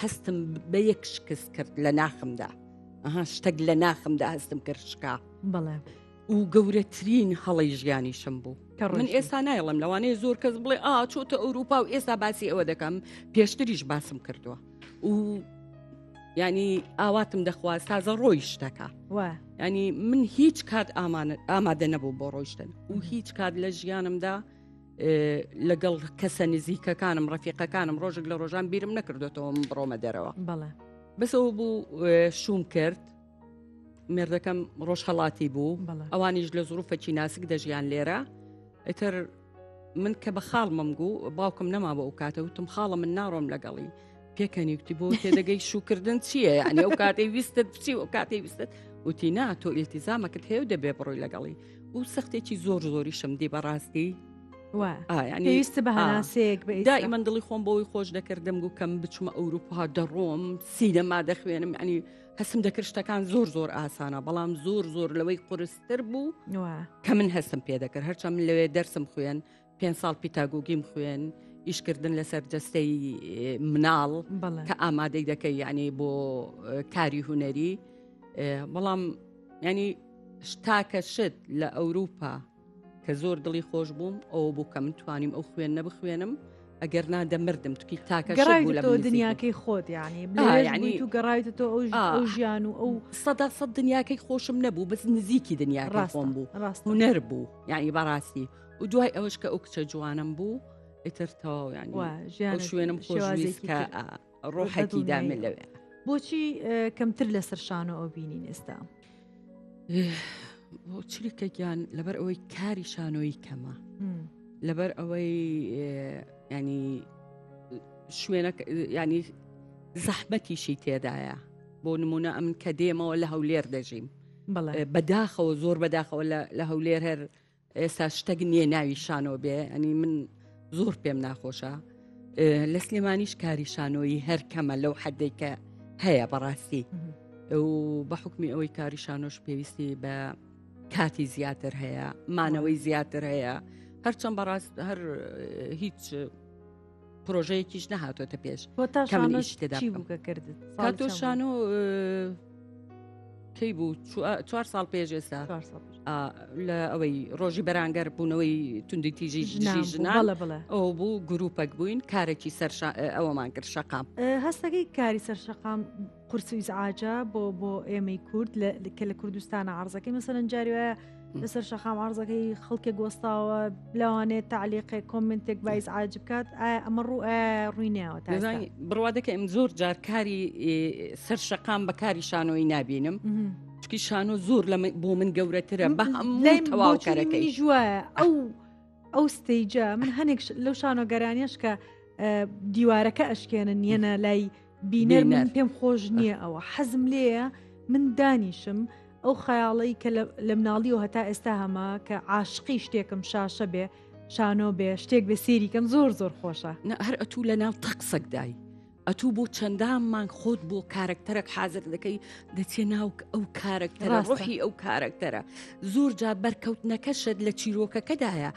Speaker 2: هەستم بە یەک شکست کرد لە ناخمدا ئەها شتێک لە ناخمدا هەستم کرد شکا
Speaker 1: بەڵێ
Speaker 2: و گەورەترین هەڵی ژیانیشم بوو کە من ئێستا نایڵم لەوانەیە زۆر کەس بڵێ ئا چۆتە ئەوروپا و ئێستا باسی ئەوە دەکەم پێشتریش باسم کردووە و ینی ئاواتم دەخواست تازە ڕۆی شتەکە ینی من هیچ کات ئامادە نەبوو بۆ ڕۆیشتن و هیچ کات لە ژیانمدا لەگەڵ کەسە نزیکەکانم ڕەفیقەکانم ڕۆژێک لە ڕۆژان بیرم نەکردوێتەوە من بڕۆمە دەرەوە
Speaker 1: بەڵێ
Speaker 2: بەسەوە بوو شوم کرد مێردەکەم ڕۆژهڵاتی بوو ئەوانیش لە زروفەکی ناسک دەژیان لێرە ئیتر من کە بە خاڵمم گوو باوکم نەما بۆ ئەو کاتە وتم خاڵە من ناڕۆم لەگەڵی پێکەنی وتی بۆ تێدەگەی شوکردن چییە یعنی ئەو کاتەی ویستت بچی و کاتەی ویستت وتی نا تۆ ئیلتیزامەکەت هەیە و دەبێ بڕۆی لەگەڵی و سەختێکی زۆر زۆریشم دی بەڕاستی
Speaker 1: پێویستە بە هەناسەیەک
Speaker 2: بە دائیمەن دڵی خۆم بۆی خۆش دەکردم گو کەم بچمە ئەوروپا دەڕۆم سینەما دەخوێنم ینی هەستم دەکرد شتەکان زۆر زۆر ئاسانە بەڵام زۆر زۆر لەوەی قورستر بوو کە من هەستم پێ دەکرد هەرچە من لەوێ دەرسم خوێن پێ ساڵ پیتاگوگیم خوێن ئیشکردن لەسەر جەستەی مناڵ کە ئامادەی دەکەی یعنی بۆ کاری هوەری بەڵام ینی شتاکە شت لە ئەوروپا کە زۆر دڵی خۆش بووم ئەوە بوو کە من توانیم ئەو خوێندنە بخوێنم ئەگەر نا دەمردم توکی تاکە
Speaker 1: گەڕایتەوە دنیاکەی خۆت یعنی ینی تو گەڕایتە تۆ ئەو ژیان و ئەو
Speaker 2: سەدا سەد دنیاکەی خۆشم نەبوو بەس نزیکی دنیاکەی خۆم بوو هونەر بوو یعنی بەڕاستی و دوای ئەوەش کە ئەو کچە جوانم بوو ئیتر تەواو ینی شوێنم خۆشویست کە ڕۆحەکی دامێ لەوێ.
Speaker 1: بۆچی کەمتر لەسەر شانۆ ئەو بینین ئێستا؟
Speaker 2: بۆ چریکە گیان لەبەر ئەوەی کاری شانۆیی کەمە لەبەر ئەوەی ینی شوێنە ینی زەحمەتیشی تێدایە بۆ نمونە ئەمن کە دێمەوە لە هەولێر دەژیم بەداخەوە زۆر بەداخەوە لە هەولێر هەر ئێستا شتەک نییە ناوی شانۆ بێ ئەنی من زۆر پێم ناخۆشە لە سلێمانیش کاری شانۆیی هەر کەمە لەو حدەی کە هەیە بەڕاستی و بە حکمی ئەوەی کاری شانۆش پێویستی بە کاتی زیاتر هەیە مانەوەی زیاتر هەیە هەرچەند بەڕاست هەر هیچ پرۆژەیەکیش نەهاتۆتە پێش
Speaker 1: کردت
Speaker 2: تۆ شانۆ کەی بوو چوار ساڵ پێش ئێستا لە ئەوەی ڕۆژی بەرانگەر بوونەوەی توندی تیژی ژنان ئەو بوو گروپەک بووین کارێکی سەر ئەوەمان کرد شەقام
Speaker 1: هەستەکەی کاری سەر شەقام قورس و ئیزعاجە بۆ بۆ ئێمەی کورد کە لە کوردستانە عرزەکەی مەسەرەن جاری وایە لەسەر شەقام عرزەکەی خەڵکێک وەستاوە لەوانەیە تعلیقێک کۆمنتێک با ئیزعاج بکات ئایا ئەمە ڕوو ڕووی ناوە
Speaker 2: بڕوا دەکەم زۆر جار کاری سەر شەقام بە کاری شانۆی نابینم چکی شانۆ زۆر لە بۆ من گەورەترە بە هەموو تەواوکەرەکەی
Speaker 1: ژوایە ئەو ئەو ستەیجە من هەنێک لەو شانۆگەرانیش کە دیوارەکە ئەشکێنن یەنە لای بینەر من پێم خۆش نییە ئەوە حەزم لێیە من دانیشم ئەو خەیاڵەی کە لە مناڵیەوە هەتا ئێستا هەمە کە عاشقی شتێکم شاشە بێ شانۆ بێ شتێک بێ سێریکەم زۆر زۆر خۆشە
Speaker 2: هەر ئەتوو لە ناو تەقسەکدای ئەتوو بۆ چەندان مانگ خۆت بۆ کارەکتەرەک حازر دەکەی دەچێ ناو ئەو کارەکتەرە ڕۆحی ئەو کارەکتەرە زۆر جا بەرکەوتنەکەشت لە چیرۆکەکەدایە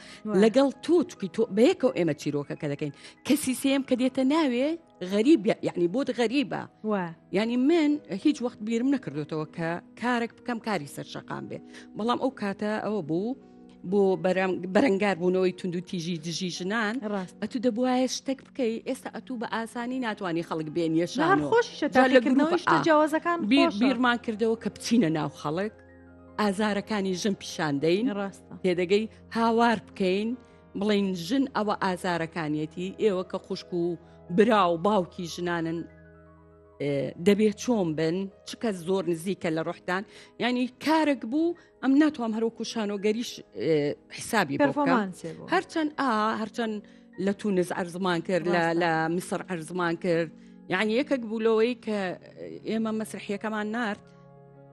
Speaker 2: لەگەڵ تۆ چکی تۆ بەیەکەوە ئێمە چیرۆکەکە دەکەین کەسی سێم کە دێتە ناوێ غەریب یعنی بۆت غەریبە ینی من هیچ وەخت بیرم نەکردوتەوە کە کارێک بکەم کاری سەر شەقام بێ بەڵام ئەو کاتە ئەوە بوو بۆ بەرەنگار بوونەوەی تونند و تیژی دژی ژنان ئەتو دەبواە شتێک بکەی ئێستا ئەتوو بە ئاسانی ناتوانانی خەڵک بێنیە
Speaker 1: شان خۆشیشە شتە جیاوازەکان
Speaker 2: بیرمان کردەوە کە بچینە ناو خەڵک ئازارەکانی ژن پیشاندەین
Speaker 1: ڕاستە
Speaker 2: تێدەگەی هاوار بکەین بڵین ژن ئەوە ئازارەکانیەتی ئێوە کە خوشک و برا و باوکی ژنانن دەبێت چۆن بن چ کەس زۆر نزیکە لە ڕۆحتان ینی کارێک بوو ئەم ناتوام هەروەکو شانۆگەریش حسابی هەرچەند ئا هەرچەند لە تونس عرزمان کرد لە میسر عرزمان کرد یعنی یەکێک بوو لەوەی کە ئێمە مەسرحیەکەمان نارد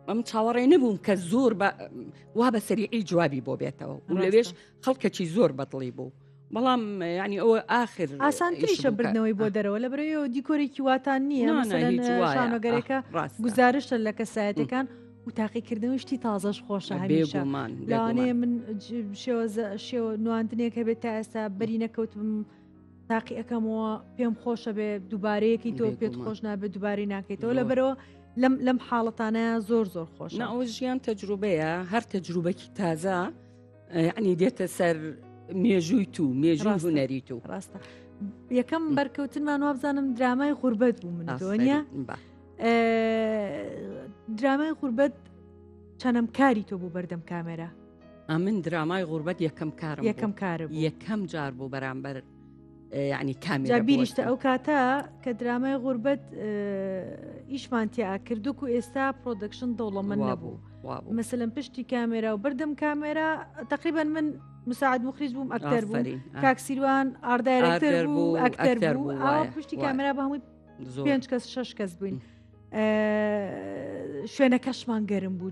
Speaker 2: ئەم چاوەڕێ نەبووم کە زۆر وا بە سەریعی جوابی بۆ بێتەوە و لەوێش خەڵکەکی زۆر بەدڵی بوو بەڵام ینی ئەوە ئاخر
Speaker 1: ئاسانتریشە بردنەوەی بۆ دەرەوە لە برەوە دیکۆرێکی واتان نییە شانۆگەرێکە گوزارشتە لە کەسایەتەکان و تاقیکردنەوەی شتی تازەش خۆشە هەمیشە لەوانەیە من شێوە شێوە نواندنێک هەبێت تا ئێستا بەری نەکەوتم. تاقی ئەەکەمەوە پێم خۆشە بێ دووبارەیەکی تۆ پێت خۆش نابێت دووبارەی ناکەیتەوە لە بەرەوە لەم لەم حاڵەتانە زۆر زۆر خۆش
Speaker 2: ئەو ژیان تەجروبەیە هەر تەجروبەکی تازە ینی دێتە سەر مێژووی تو مێژوو هونەری تو
Speaker 1: ڕاستە یەکەم بەرکەوتنمان وابزانم درامای غوربەت بوو من دۆنیە درامای غوربەت چەنەم کاری تۆ بوو بەردەم کامێرا
Speaker 2: ئەمن درامای غوربەت یەکەم کارم
Speaker 1: یەکەم کارم
Speaker 2: یەکەم جار بوو بەرامبەر یعنی کامێرا
Speaker 1: بیریشتە ئەو کاتە کە درامای غوربەت ئیشمان تیا کردوک و ئێستا production دەوڵەمەند نەبوو مەسەلەن پشتی کامێرا و بەردەم کامێرا تقریبا من مساعد مخریج بووم ئەکتەر بوو کاک سیروان art director بوو ئەکتەر بوو پشتی کامێرا بە هەمووی پێنج کەس شەش کەس بووین. شوێنەکەشمان گەرم بوو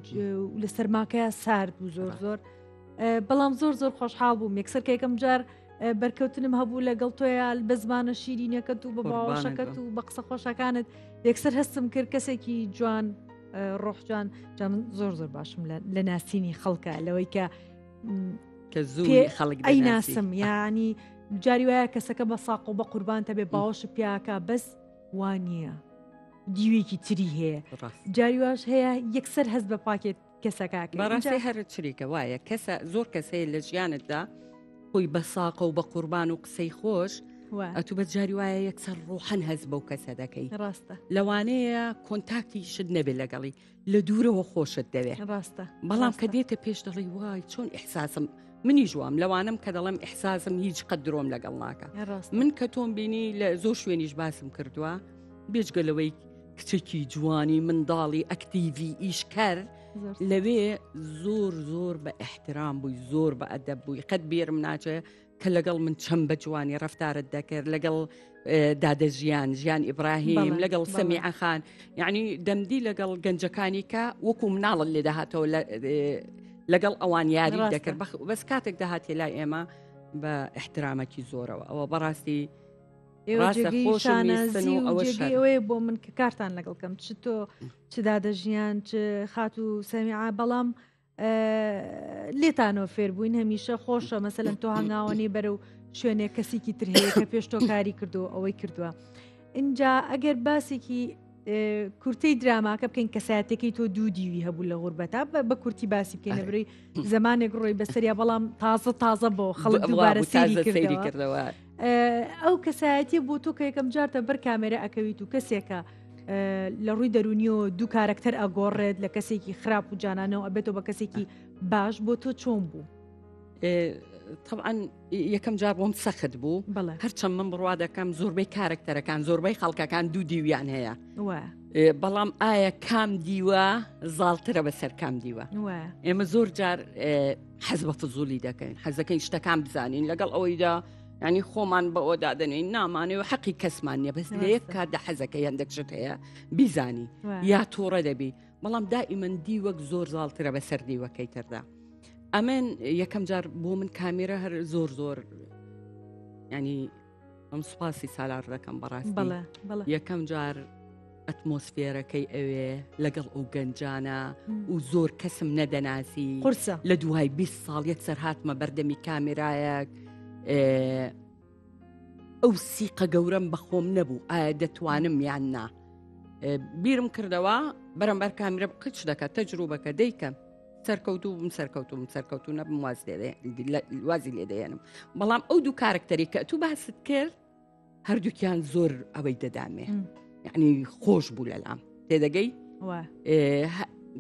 Speaker 1: لە سەرماکەیە سارد بوو زۆر زۆر بەڵام زۆر زۆر خۆشحاڵ بووم یەکسەر کە یەکەم جار بەرکەوتنم هەبوو لەگەڵ تۆیا بە زمانە شیرینەکەت و بە باوەشەکەت و بە قسە خۆشەکانت یەکسەر هەستم کرد کەسێکی جوان ڕۆحجان جا من زۆر زۆر باشم لە ناسینی خەڵکە لەوەی کە
Speaker 2: کە زوو خەڵک
Speaker 1: ئەی ناسم یعنی جاری وایە کەسەکە بە ساق و بە قوربان تەبێ باوەش پیاکە بەس وانە دیوێکی تری هەیە جاری واش هەیە یەکسەر هەست بە پاکێت کەسەکە
Speaker 2: بەڕاستی هەر چریکە وایە کەسە زۆر کەس هەیە لە ژیانتدا خۆی بە ساقە و بە قوربان و قسەی خۆش ئەتوو بە جاری وایە یەکسەر ڕوحەن هەست بەو کەسە دەکەی
Speaker 1: ڕاستە
Speaker 2: لەوانەیە کۆنتاکتی شت نەبێت لەگەڵی لە دوورەوە خۆشت دەوێ
Speaker 1: ڕاستە
Speaker 2: بەڵام کە دێتە پێش دەڵی وای چۆن ئیحساسم منی ژوام لەوانم کە دەڵێم ئیحساسم هیچ قەت درۆم لەگەڵ ناکە من کە تۆم بینی لە زۆر شوێنیش باسم کردووە بێجگە لەوەی کچێکی جوانی منداڵی ئەکتیڤی ئیشکەر لەوێ زۆر زۆر بە احترام بووی زۆر بە ئەدەب بووی قەت بیرم ناچێ کە لەگەڵ من چەند بە جوانی ڕفتارت دەکرد لەگەڵ دادە ژیان ژیان ئیبراهیم لەگەڵ سەمی ئەخان یعنی دەمدی لەگەڵ گەنجەکانی کە وەکو مناڵت لێ دەهاتەوە لەگەڵ ئەوان یاری دەکرد بەس کاتێک دەهاتێ لای ئێمە بە احترامەکی زۆرەوە ئەوە بەڕاستی
Speaker 1: ئەوەیە بۆ من کە کارتان لەگەڵ کەم چ تۆ چ دادە ژیان چ خات و سەمیعا بەڵام لێتانەوە فێربووین هەمیشە خۆشە مەسەلەن تۆ هەنگاوەنی بەرە و شوێنێک کەسێکی تر هەیە کە پێش تۆ کاری کردو ئەوەی کردووە اینجا ئەگەر باسێکی کورتەی دراماکە بکەین کەسایەتەکەی تۆ دوو دیوی هەبوو لە غوربەتا بە کورتی باسی بکەین بری زمانێک ڕۆی بەسەریا بەڵام تازە تازە بۆ خەڵک دووبارە سەیری کردەوە ئەو کەسایەتی بۆ تۆ کە یەکەم جارتە بەر کامێرە ئەکەویت و کەسێکە لە ڕووی دەرونیەوە دوو کارەکتەر ئەگۆڕێت لە کەسێکی خراپ و جانانەوە ئەبێتەوە بە کەسێکی باش بۆ تۆ چۆن بوو؟
Speaker 2: طبعا یەکەم جار بۆم سەخت بوو هەرچەند من بڕوا دەکەم زۆربەی کارکتەرەکان زۆربەی خەڵکەکان دوو دیویان هەیە بەڵام ئایا کام دیوە زاڵترە بەسەر کام دیوە ئێمە زۆر جار حەز بە فزولی دەکەین حەزەکەین شتەکان بزانین لەگەڵ ئەوەیدا ینی خۆمان بەوە دادەنین نامانێ و حەقی کەسمان نییە بەس لە یەک کاتدا حەزەکە هەندێک شت هەیە بیزانی یا تووڕە دەبی بەڵام دائیمەن دیوەک زۆر زاڵترە بەسەر دیوەکەی تردا ئەمن یەکەم جار بۆ من کامێرە هەر زۆر زۆر ینی ئەم سوپاسی سالار دەکەم بەڕاستی یەکەم جار ئەتمۆسفێرەکەی ئەوێ لەگەڵ ئەو گەنجانە و زۆر کەسم نەدەناسی
Speaker 1: قورسە
Speaker 2: لە دوای 20 ساڵ یەکسەر هاتمە بەردەمی کامێرایەک ئەو سیقە گەورەم بەخۆم نەبوو ئایا دەتوانم یان نا بیرم کردەوە بەرەمبەر کامیرە قچ دەکات تەجروبەکە دەیکەم سەرکەوتوو بم سەرکەوتوم سەرکەوتو نەبم واز وازی لێ دەێنم بەڵام ئەو دوو کارکتەری کە تو باست کرد هەردووکیان زۆر ئەوەی دەدامێ یعنی خۆش بوو لەلام تێدەگەی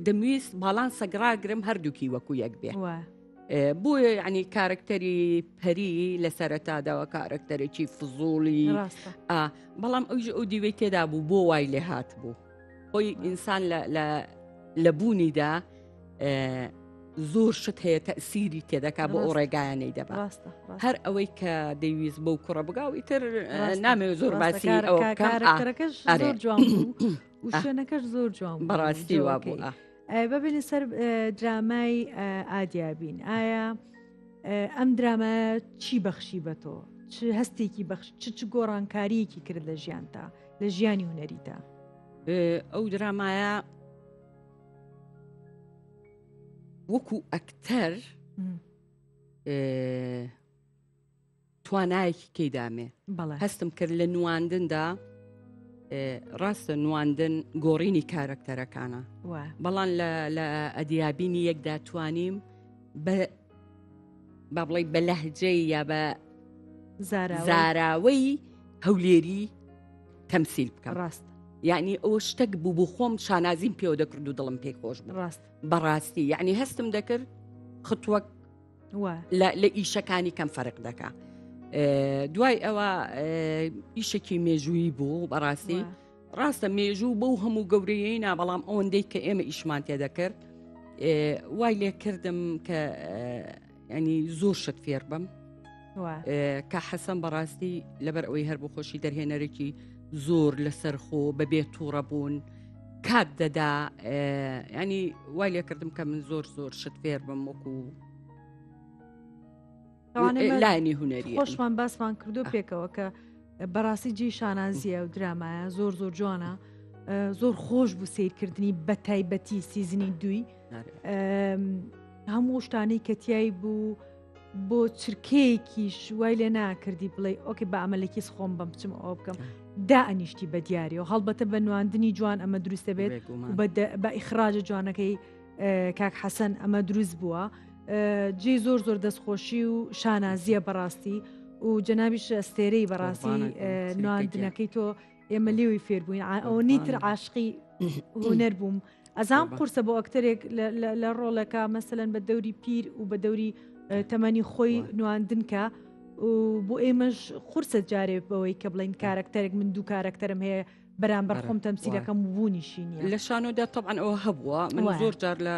Speaker 2: دەمویست باڵان سەگڕاگرم هەردووکی وەکو یەک بێ بۆیە ینی کارکتەری پەری لە سەرەتاداوە کارکتەرێکی فزوڵی بەڵام ئەوش ئەو دیوەی تێدا بوو بۆ وای لێ هات بوو خۆی ئینسان لە بوونیدا زۆر شت هەیە تەسیری تێدەکا بۆ ئەو ڕێگایانەی دەبا هەر ئەوەی کە دەیویست بەو کوڕە بگا و ئیتر نامەوێت زۆر باسی ئەوە
Speaker 1: کارەکەش زۆر جوان بوو و شوێنەکەش زۆر جوان
Speaker 2: بەڕاستی وا بوو
Speaker 1: ببینە سەر درامای ئادیابین ئایا ئەم درامایە چی بەخشی بە تۆ چ هەستێکی بەخش چ چ گۆڕانکاریەکی کرد لە ژیانتا لە ژیانی هونەریتا
Speaker 2: ئەو درامایە وەکو ئەکتەر توانایەکی کەی دامێ هەستم کرد لە نواندندا ڕاستە نواندن گۆڕینی کارەکتەرەکانە بەڵام لە ئەدیابینی یەکدا توانیم بە با بڵێ بە لەهجەی یا بە زاراوەی هەولێری تەمسیل بکەم
Speaker 1: ڕاست
Speaker 2: یعنی ئەوە شتێک بوو بۆ خۆم شانازیم پێوە دەکرد و دڵم پێی خۆش بوو
Speaker 1: ڕاست
Speaker 2: بەڕاستی یعنی هەستم دەکرد خطوەک لە ئیشەکانی کەم فەرق دەکا دوای ئەوە ئیشێکی مێژوویی بوو بەڕاستی ڕاستە مێژوو بەو هەموو گەورەیەی نا بەڵام ئەوەندەی کە ئێمە ئیشمان تێ دەکرد وای لێ کردم کە ینی زۆر شت فێر بم کە حەسەن بەڕاستی لەبەر ئەوەی هەر بۆ خۆشی دەرهێنەرێکی زۆر لەسەر خۆ بەبێ تووڕە بوون کات دەدا ینی وای لێکردم کە من زۆر زۆر شت فێر بم وەکو لایەنی هونەری
Speaker 1: خۆشمان باسمان کردو پێکەوە کە بەڕاستی جێی شانازیە و درامایە زۆر زۆر جوانە زۆر خۆش بوو سیرکردنی بە تایبەتی season ی دووی هەموو شتانەی کە تیای بوو بۆ چرکەیەکیش وای لێ ناکردی بڵێ okay بە ئەمە لە کیس خۆم بەم بچم ئەوە بکەم دا ئەنیشتی بە دیاریەوە هەڵبەتە بە نواندنی جوان ئەمە دروست دەبێت بە ئیخراجە جوانەکەی کاک حەسەن ئەمە دروست بووە جێ زۆر زۆر دەستخۆشی و شانازیە بەڕاستی و جەنابیش ئەستێرەی بەڕاستی نواندنەکەی تۆ ئێمە لێوی فێربووین ئەوە نیتر عاشقی هونەر بووم ئەزام قورسە بۆ ئەکتەرێک لە ڕۆڵێکە مەسەلەن بە دەوری پیر و بە دەوری تەمەنی خۆی نواندن کە و بۆ ئێمەش قورسە جارێ بەوەی کە بڵین کارکتەرێک من دوو کارکتەرم هەیە بەرامبەر خۆم تەمسیلەکەم بوونیشی نیە
Speaker 2: لە شانۆدا طبعا ئەوە هەبووە من زۆر جار لە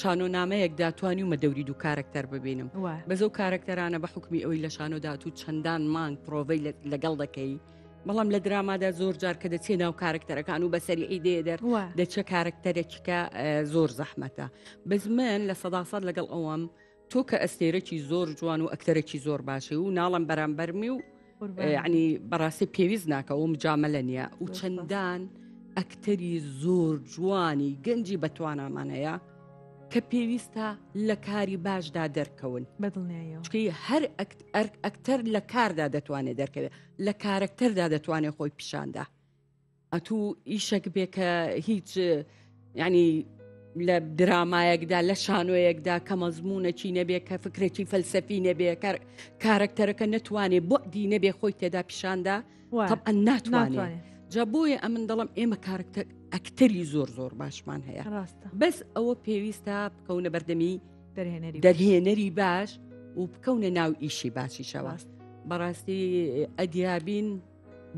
Speaker 2: شانۆ نامەیەکدا توانیومە دەوری دوو کارکتەر ببینم بەس ئەو کارکتەرانە بە حکمی ئەوەی لە شانۆدا تو چەندان مانگ پرۆڤەی لەگەڵ دەکەی بەڵام لە درامادا زۆر جار کە دەچێ ناو کارکتەرەکان و بەسەری دێ دەر دەچە کارکتەرێکیکە زۆر زەحمەتە بەس من لە سەداسەد لەگەڵ ئەوەم تۆ کە ئەستێرەکی زۆر جوان و ئەکتەرێکی زۆر باشی و ناڵم بەرامبەرمی و ینی بەڕاستی پێویست ناکە و مجاملە نییە و چەندان ئەکتەری زۆر جوانی گەنجی بەتوانامان هەیە کە پێویستە لە کاری باشدا دەرکەون
Speaker 1: بەدڵنیایەوە
Speaker 2: هەر ئەکتەر لە کاردا دەتوانێت دەرکەوێت لە کارەکتەردا دەتوانێت خۆی پیشاندا ئەتوو ئیشەک بێ کە هیچ ینی لە درامایەکدا لە شانۆیەکدا کە مەزمونەکی نەبێ کە فکرێکی فەلسەفی نەبێ کارەکتەرەکە نەتوانێ بۆ دی نەبێ خۆی تێدا پیشاندا طبعا ناتوانێت جا بۆیە ئەمن دەڵم ئێمە کارکتەر ئەکتەری زۆر زۆر باشمان هەیە بەس ئەوە پێویستە بکەونە بەردەمی دەرهێنەری باش و بکەونە ناو ئیشی باشیشەوە بەڕاستی ئەدیابین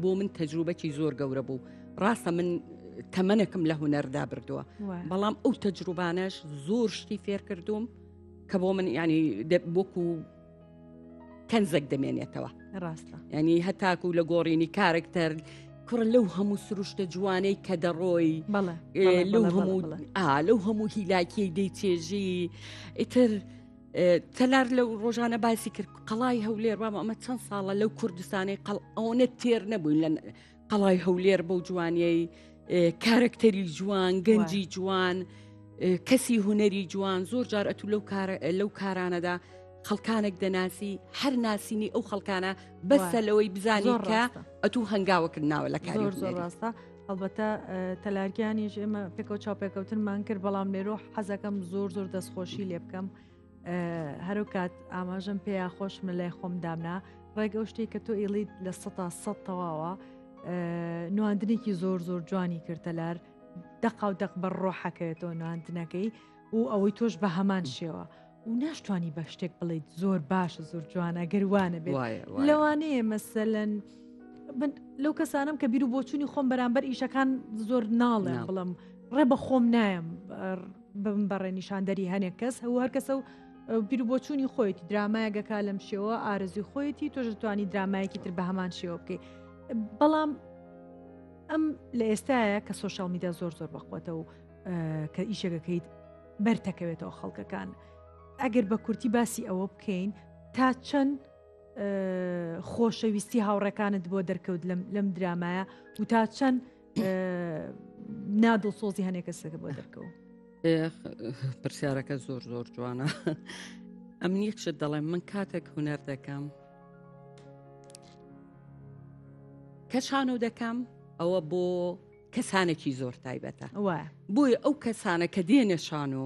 Speaker 2: بۆ من تەجروبەکی زۆر گەورە بوو ڕاستە من تەمەنەکەم لە هونەردا بردووە بەڵام ئەو تەجروبانەش زۆر شتی فێر کردوم کە بۆ من ینی وەکو کەنزێک دەمێنێتەوە
Speaker 1: ڕاستە
Speaker 2: ینی هەتاکو لە گۆڕینی کارکتەر کوڕ لەو هەموو سروشتە جوانەی کە دەڕۆی لەو هەموو لەو هەموو هیلاکی دەی چێژی ئیتر تەلار لەو ڕۆژانە باسی کرد قەڵای هەولێر بابا ئەمە چەند ساڵە لەو کوردستانەی قەڵ ئەوەنە تێر نەبووین لە قەڵای هەولێر بەو جوانیەی کارەکتەری جوان گەنجی جوان کەسی هوەری جوان زۆر جار ئەتو لەو کارە لەو کارانەدا خەڵکانێک دەناسی هەر ناسینی ئەو خەڵکانە بەسە لەوەی بزانی کە ئەتو هەنگاوەکرد ناوە لە کاری
Speaker 1: زۆر ڕاستە هەڵبەتە تەلارگیانیش ئێمە پێکەوە چاوپێکەوتنمان کرد بەڵام لێرۆ حەزەکەم زۆر زۆر دەستخۆشی لێ بکەم هەرو کات ئاماژەم پێیا خۆشم لە لای خۆم دامنا ڕێک ئەو شتێک کە تۆ ئیڵیت لە سەتا سە تەواوە نواندنێکی زۆر زۆر جوانی کردەلار دەقا و دەق بەر ڕۆحەکەوێتەوە نواندنەکەی و ئەوەی تۆش بە هەمان شێوە و ناشتوانی بە شتێک بڵیت زۆر باشە زۆر جوانە گەر وانە بێت لەوانەیە مەسەلەن من لەو کەسانم کە بیر و بۆچوونی خۆم بەرامبەر ئیشەکان زۆر ناڵێم بڵم ڕێ بە خۆم نایم بم بەڕێ نیشاندەری هەنێک کەس هەوو هەر کەسە و بیر و بۆچوونی خۆیەتی درامایەکەکە لەم شێوە ئارەزوی خۆیەتی تۆش دەتوانی درامایەکی تر بە هەمان شێوە بکەیت بەڵام ئەم لە ئێستاە کە سۆشیال میدیا زۆر زۆر بەخوەتە و کە ئیشێکەکەیت بەرتەکەوێتەوە خەڵکەکان ئەگەر بە کورتی باسی ئەوە بکەین تا چەند خۆشەویستی هاوڕێکانت بۆ دەرکەوت لەم درامایە و تا چەند نادڵسۆزی هەنێک کەسەکە بۆ دەرکەوت
Speaker 2: پرسیارەکە زۆر زۆر جوانە. ئەمن یەک شت دەڵێم من کاتێک هونەر دەکەم کە شانۆ دەکەم ئەوە بۆ کەسانێکی زۆر تایبەتە بۆیە ئەو کەسانە کە دێنە شانۆ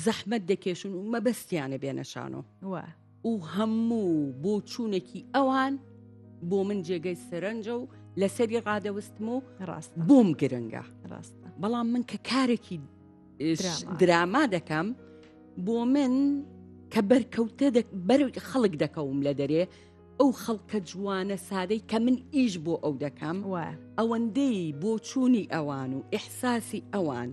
Speaker 2: زەحمەت دەکێشن و مەبەستیانە بێنە شانۆ و هەموو بۆچوونێکی ئەوان بۆ من جێگەی سەرنجە و لەسەری ڕادەوستم و
Speaker 1: ڕاست
Speaker 2: بۆم گرنگە
Speaker 1: ڕاستە
Speaker 2: بەڵام من کە کارێکی دراما دەکەم بۆ من کە بەرکەوتە بەر خەڵک دەکەوم لە دەرێ ئەو خەڵکە جوانە سادەی کە من ئیش بۆ ئەو دەکەم ئەوەندەی بۆچوونی ئەوان و ئیحساسی ئەوان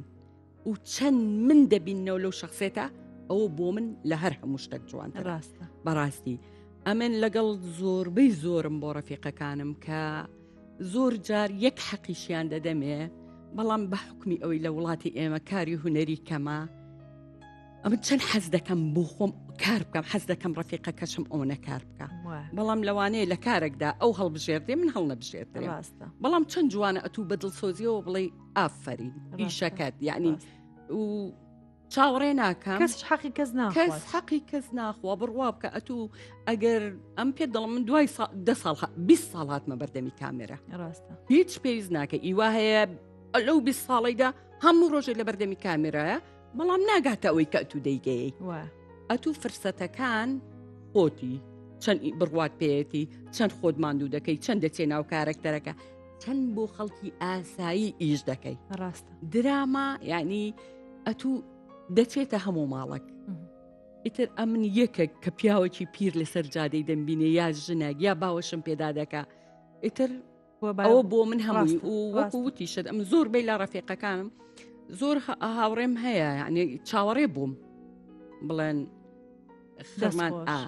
Speaker 2: و چەند من دەبینەوە لەو شخصێتە ئەوە بۆ من لە هەر هەموو شتێک جوان
Speaker 1: ڕاستە
Speaker 2: بەڕاستی ئەمن لەگەڵ زۆربەی زۆرم بۆ ڕەفیقەکانم کە زۆر جار یەک حەقیشیان دەدەمێ بەڵام بە حکمی ئەوەی لە وڵاتی ئێمە کاری هوەری کەمە ئەمن چەند حەز دەکەم بۆ خۆم کار بکەم حەز دەکەم ڕەفیقەکەشم ئەوەنە کار بکە بەڵام لەوانەیە لە کارێکدا ئەو هەڵبژێردێ من هەڵنەبژێردرێ
Speaker 1: ڕاستە
Speaker 2: بەڵام چەند جوانە ئەتوو بە دڵسۆزیەوە بڵێ ئافرین ئیشەکەت یعنی و چاوەڕێ ناکەم
Speaker 1: کەس حەقی کەس ناخوات.
Speaker 2: کەس حەقی کەس ناخوا بڕوا بکە ئەتوو ئەگەر ئەم پێ دڵم من دوای ده ساڵ 20 ساڵ هاتمە بەردەمی کامێرا
Speaker 1: ڕاستە
Speaker 2: هیچ پێویست ناکە ئیوا هەیە لەو 20 ساڵیدا هەموو ڕۆژێک لە بەردەمی کامێرایە بەڵام ناگاتە ئەوەی کە ئەتوو دەیگەیەی ئەتوو فرسەتەکان خۆتی چەند بڕوات پێیەتی چەند خۆت ماندوو دەکەی چەند دەچێ ناو کارەکتەرەکە چەند بۆ خەڵکی ئاسایی ئیش دەکەی
Speaker 1: ڕاستە
Speaker 2: دراما یعنی ئەتوو دەچێتە هەموو ماڵک ئیتر ئەمن یەکێک کە پیاوەکی پیر لەسەر جادەی دەمبینێ یا ژنێک یا باوەشم پێدا دەکا ئیتر ئەوە بۆ من هەمووی و وەکو وتیشت ئەم زۆر بی لە ڕەفیقەکانم زۆر هاوڕێم هەیە یعنی چاوەڕێ بووم بڵێن خەرمان ئا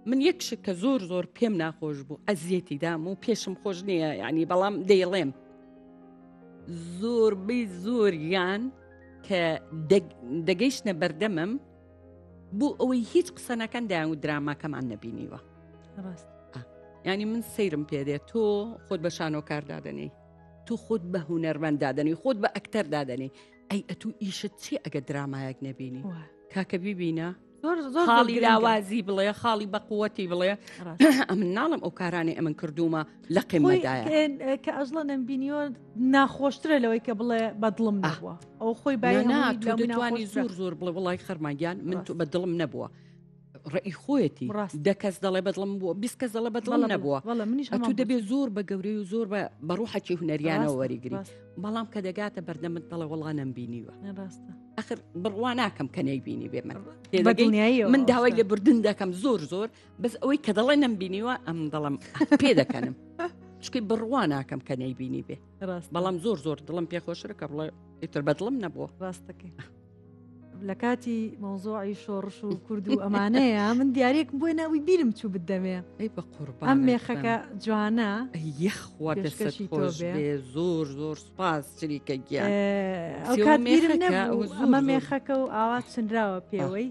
Speaker 2: من یەک شت کە زۆر زۆر پێم ناخۆش بوو ئەزیەتی دام و پێشم خۆش نییە یعنی بەڵام دەیڵێم زۆربەی زۆریان کە دەگەیشتە بەردەمم بۆ ئەوەی هیچ قسە نەکەن دایان و دراماکەمان نەبینیوە
Speaker 1: ڕاست
Speaker 2: ینی من سەیرم پێدێت تۆ خۆت بە شانۆکار دادەنێی تۆ خۆت بە هوەرمەند دادەنی خۆت بە ئەکتەر دادەنێ ئەی ئەتوو ئیشت چی ئەگە درامایەک نەبینی کاکە بیبینە خاڵی لاوازی بڵێ خاڵی بەقوەتی بڵێ ئەمن ناڵم ئەو کارانی ئەمن کردومە لە قیمەدایە
Speaker 1: کە ئەژڵە نەمبینیۆ ناخۆشترە لەوەی کە بڵێ بەدڵم نەبووە ئەو خۆی
Speaker 2: باە دەتوانی زۆر زۆر بڵێ وڵی خەرماگیان من تو بە دڵم نەبووە ڕێی خۆیەتی دە کەس دەڵێ بەدڵم بووە 20 کەس دەڵێ بەدڵم نەبووە ئەتو دەبێ زۆر بە گەورەی و زۆر بە بەڕوحەکی هوەریانەوە وەریگری بەڵام کە دەگاتە بەردەمت دەڵێ وەڵا نەمبینیوە
Speaker 1: ڕاستە
Speaker 2: ئەخر بڕوا ناکەم کە نەیبینی بێ من
Speaker 1: دڵنیایی
Speaker 2: من داوای لێبوردن دەکەم زۆر زۆر بەس ئەوەی کە دەڵێ نەمبینیوە ئەم دەڵم پێ دەکەنم چکەی بڕوا ناکەم کە نەیبینی بێ
Speaker 1: ڕاست
Speaker 2: بەڵام زۆر زۆر دڵم پێخۆشرە کە بڵێ ئیتر بەدڵم نەبووە
Speaker 1: ڕاستەکەی لە کاتی مەوزوعی شۆڕش و کورد و ئەمانەیە من دیارێکم بۆی ناوی بیرم چوو بدەمێ
Speaker 2: ئەی بە قوربان
Speaker 1: ئەم مێخەکە جوانە
Speaker 2: یەخوا دەستت خۆش بێ زۆر زۆر سوپاس چریکە گیان
Speaker 1: ئەو کات بیرم نەبوو ئەمە مێخەکە و ئاوا چنراوە پێوەی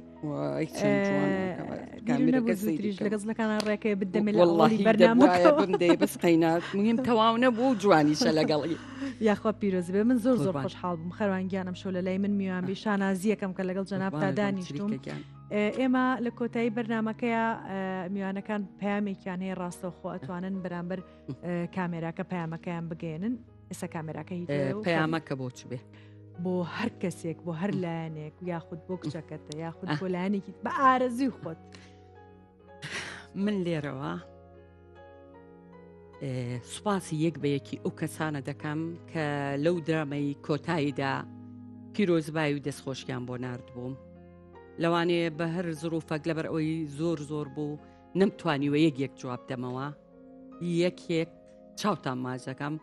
Speaker 1: لەگەڵ لەکانە ڕێکەی بدەمێ لە
Speaker 2: وەڵی
Speaker 1: بەرنامەکە
Speaker 2: بمدەی بەس قەینات مهم تەواو نەبوو و جوانیشە لەگەڵی
Speaker 1: یاخوا پیرۆز بێ من زۆر زۆر خۆشحاڵ بووم خەروان گیانم شەو لە لای من میوان بی شانازیەکەم کە لەگەڵ جەنابتا دانیشتوم ئێمە لە کۆتایی بەرنمەکەیە میوانەکان پەیامێکیان هەیە ڕاستەوخۆ ئەتوانن بەرامبەر کامێراکە پەیامەکەیان بگەێنن ئێستا کامێراکە هی
Speaker 2: پەیامەکە بۆ چ بێ
Speaker 1: بۆ هەر کەسێک بۆ هەر لایەنێک یاخود بۆ کچەکەتە یاخود بۆ لایەنێکی بە ئارەزوی خۆت
Speaker 2: من لێرەوە سوپاسی یەک بە یەکی ئەو کەسانە دەکەم کە لەو درامەی کۆتاییدا پیرۆزبای و دەستخۆشیان بۆ نرد بووم لەوانەیە بە هەر زروفەک لەبەر ئەوەی زۆر زۆر بوو نەمتوانیوە یەک یەک جواب دەمەوە یەک یەک چاوتان ماجەکەم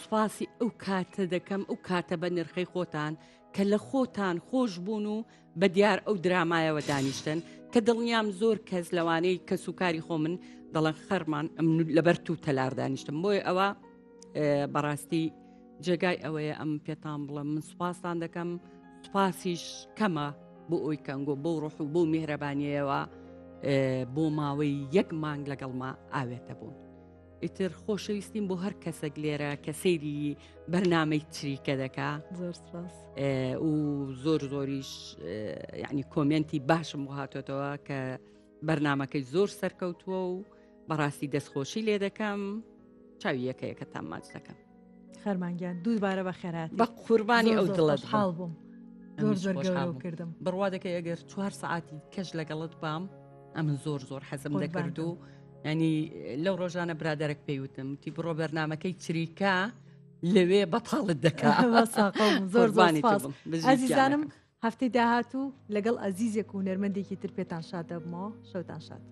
Speaker 2: سوپاسی ئەو کاتە دەکەم ئەو کاتە بە نرخەی خۆتان کە لە خۆتان خۆش بوون و بە دیار ئەو درامایەوە دانیشتن کە دڵنیام زۆر کەس لەوانەی کەس و کاری خۆ من دەڵێن خەرمان ئەم لەبەر تو تەلار دانیشتم بۆیە ئەوە بەڕاستی جێگای ئەوەیە ئەم پێتان بڵم من سوپاستان دەکەم سوپاسیش کەمە بۆ ئەوی کەنگۆ بۆ ڕۆح و بۆ میهرەبانیەوە بۆ ماوەی یەک مانگ لەگەڵما ئاوێتە بوون. ئیتر خۆشەویستیم بۆ هەر کەسێک لێرە کە سەیری بەرنامەی چریکە دەکا
Speaker 1: زۆر سپاس
Speaker 2: و زۆر زۆریش یعنی کۆمنتی باشم بۆ هاتۆتەوە کە بەرنمەکەی زۆر سەرکەوتووە و بەڕاستی دەستخۆشی لێ دەکەم چاوی یەکە یەکەتان ماچ دەکەم.
Speaker 1: خەرمانگیان دووبارە بە خێرات
Speaker 2: بە قوربانی ئەو دڵت
Speaker 1: حاڵ بووم زۆر زۆر گەورە کردم.
Speaker 2: بڕوا دەکەی ئەگەر چوار سەعاتی کەش لەگەڵت بام ئەمن زۆر زۆر حەزم دەکرد و ینی لەو ڕۆژانە برادەرێک پێی وتم تی بڕۆ بەرنمەکەی چریکە لەوێ بەتاڵت دەکا
Speaker 1: زۆر زۆر ئازیزانم هەفتەی داهاتوو لەگەڵ ئەزیزێک و هونەرمەندێکی تر پێتان شاد دەبمەوە شەوتان شاد.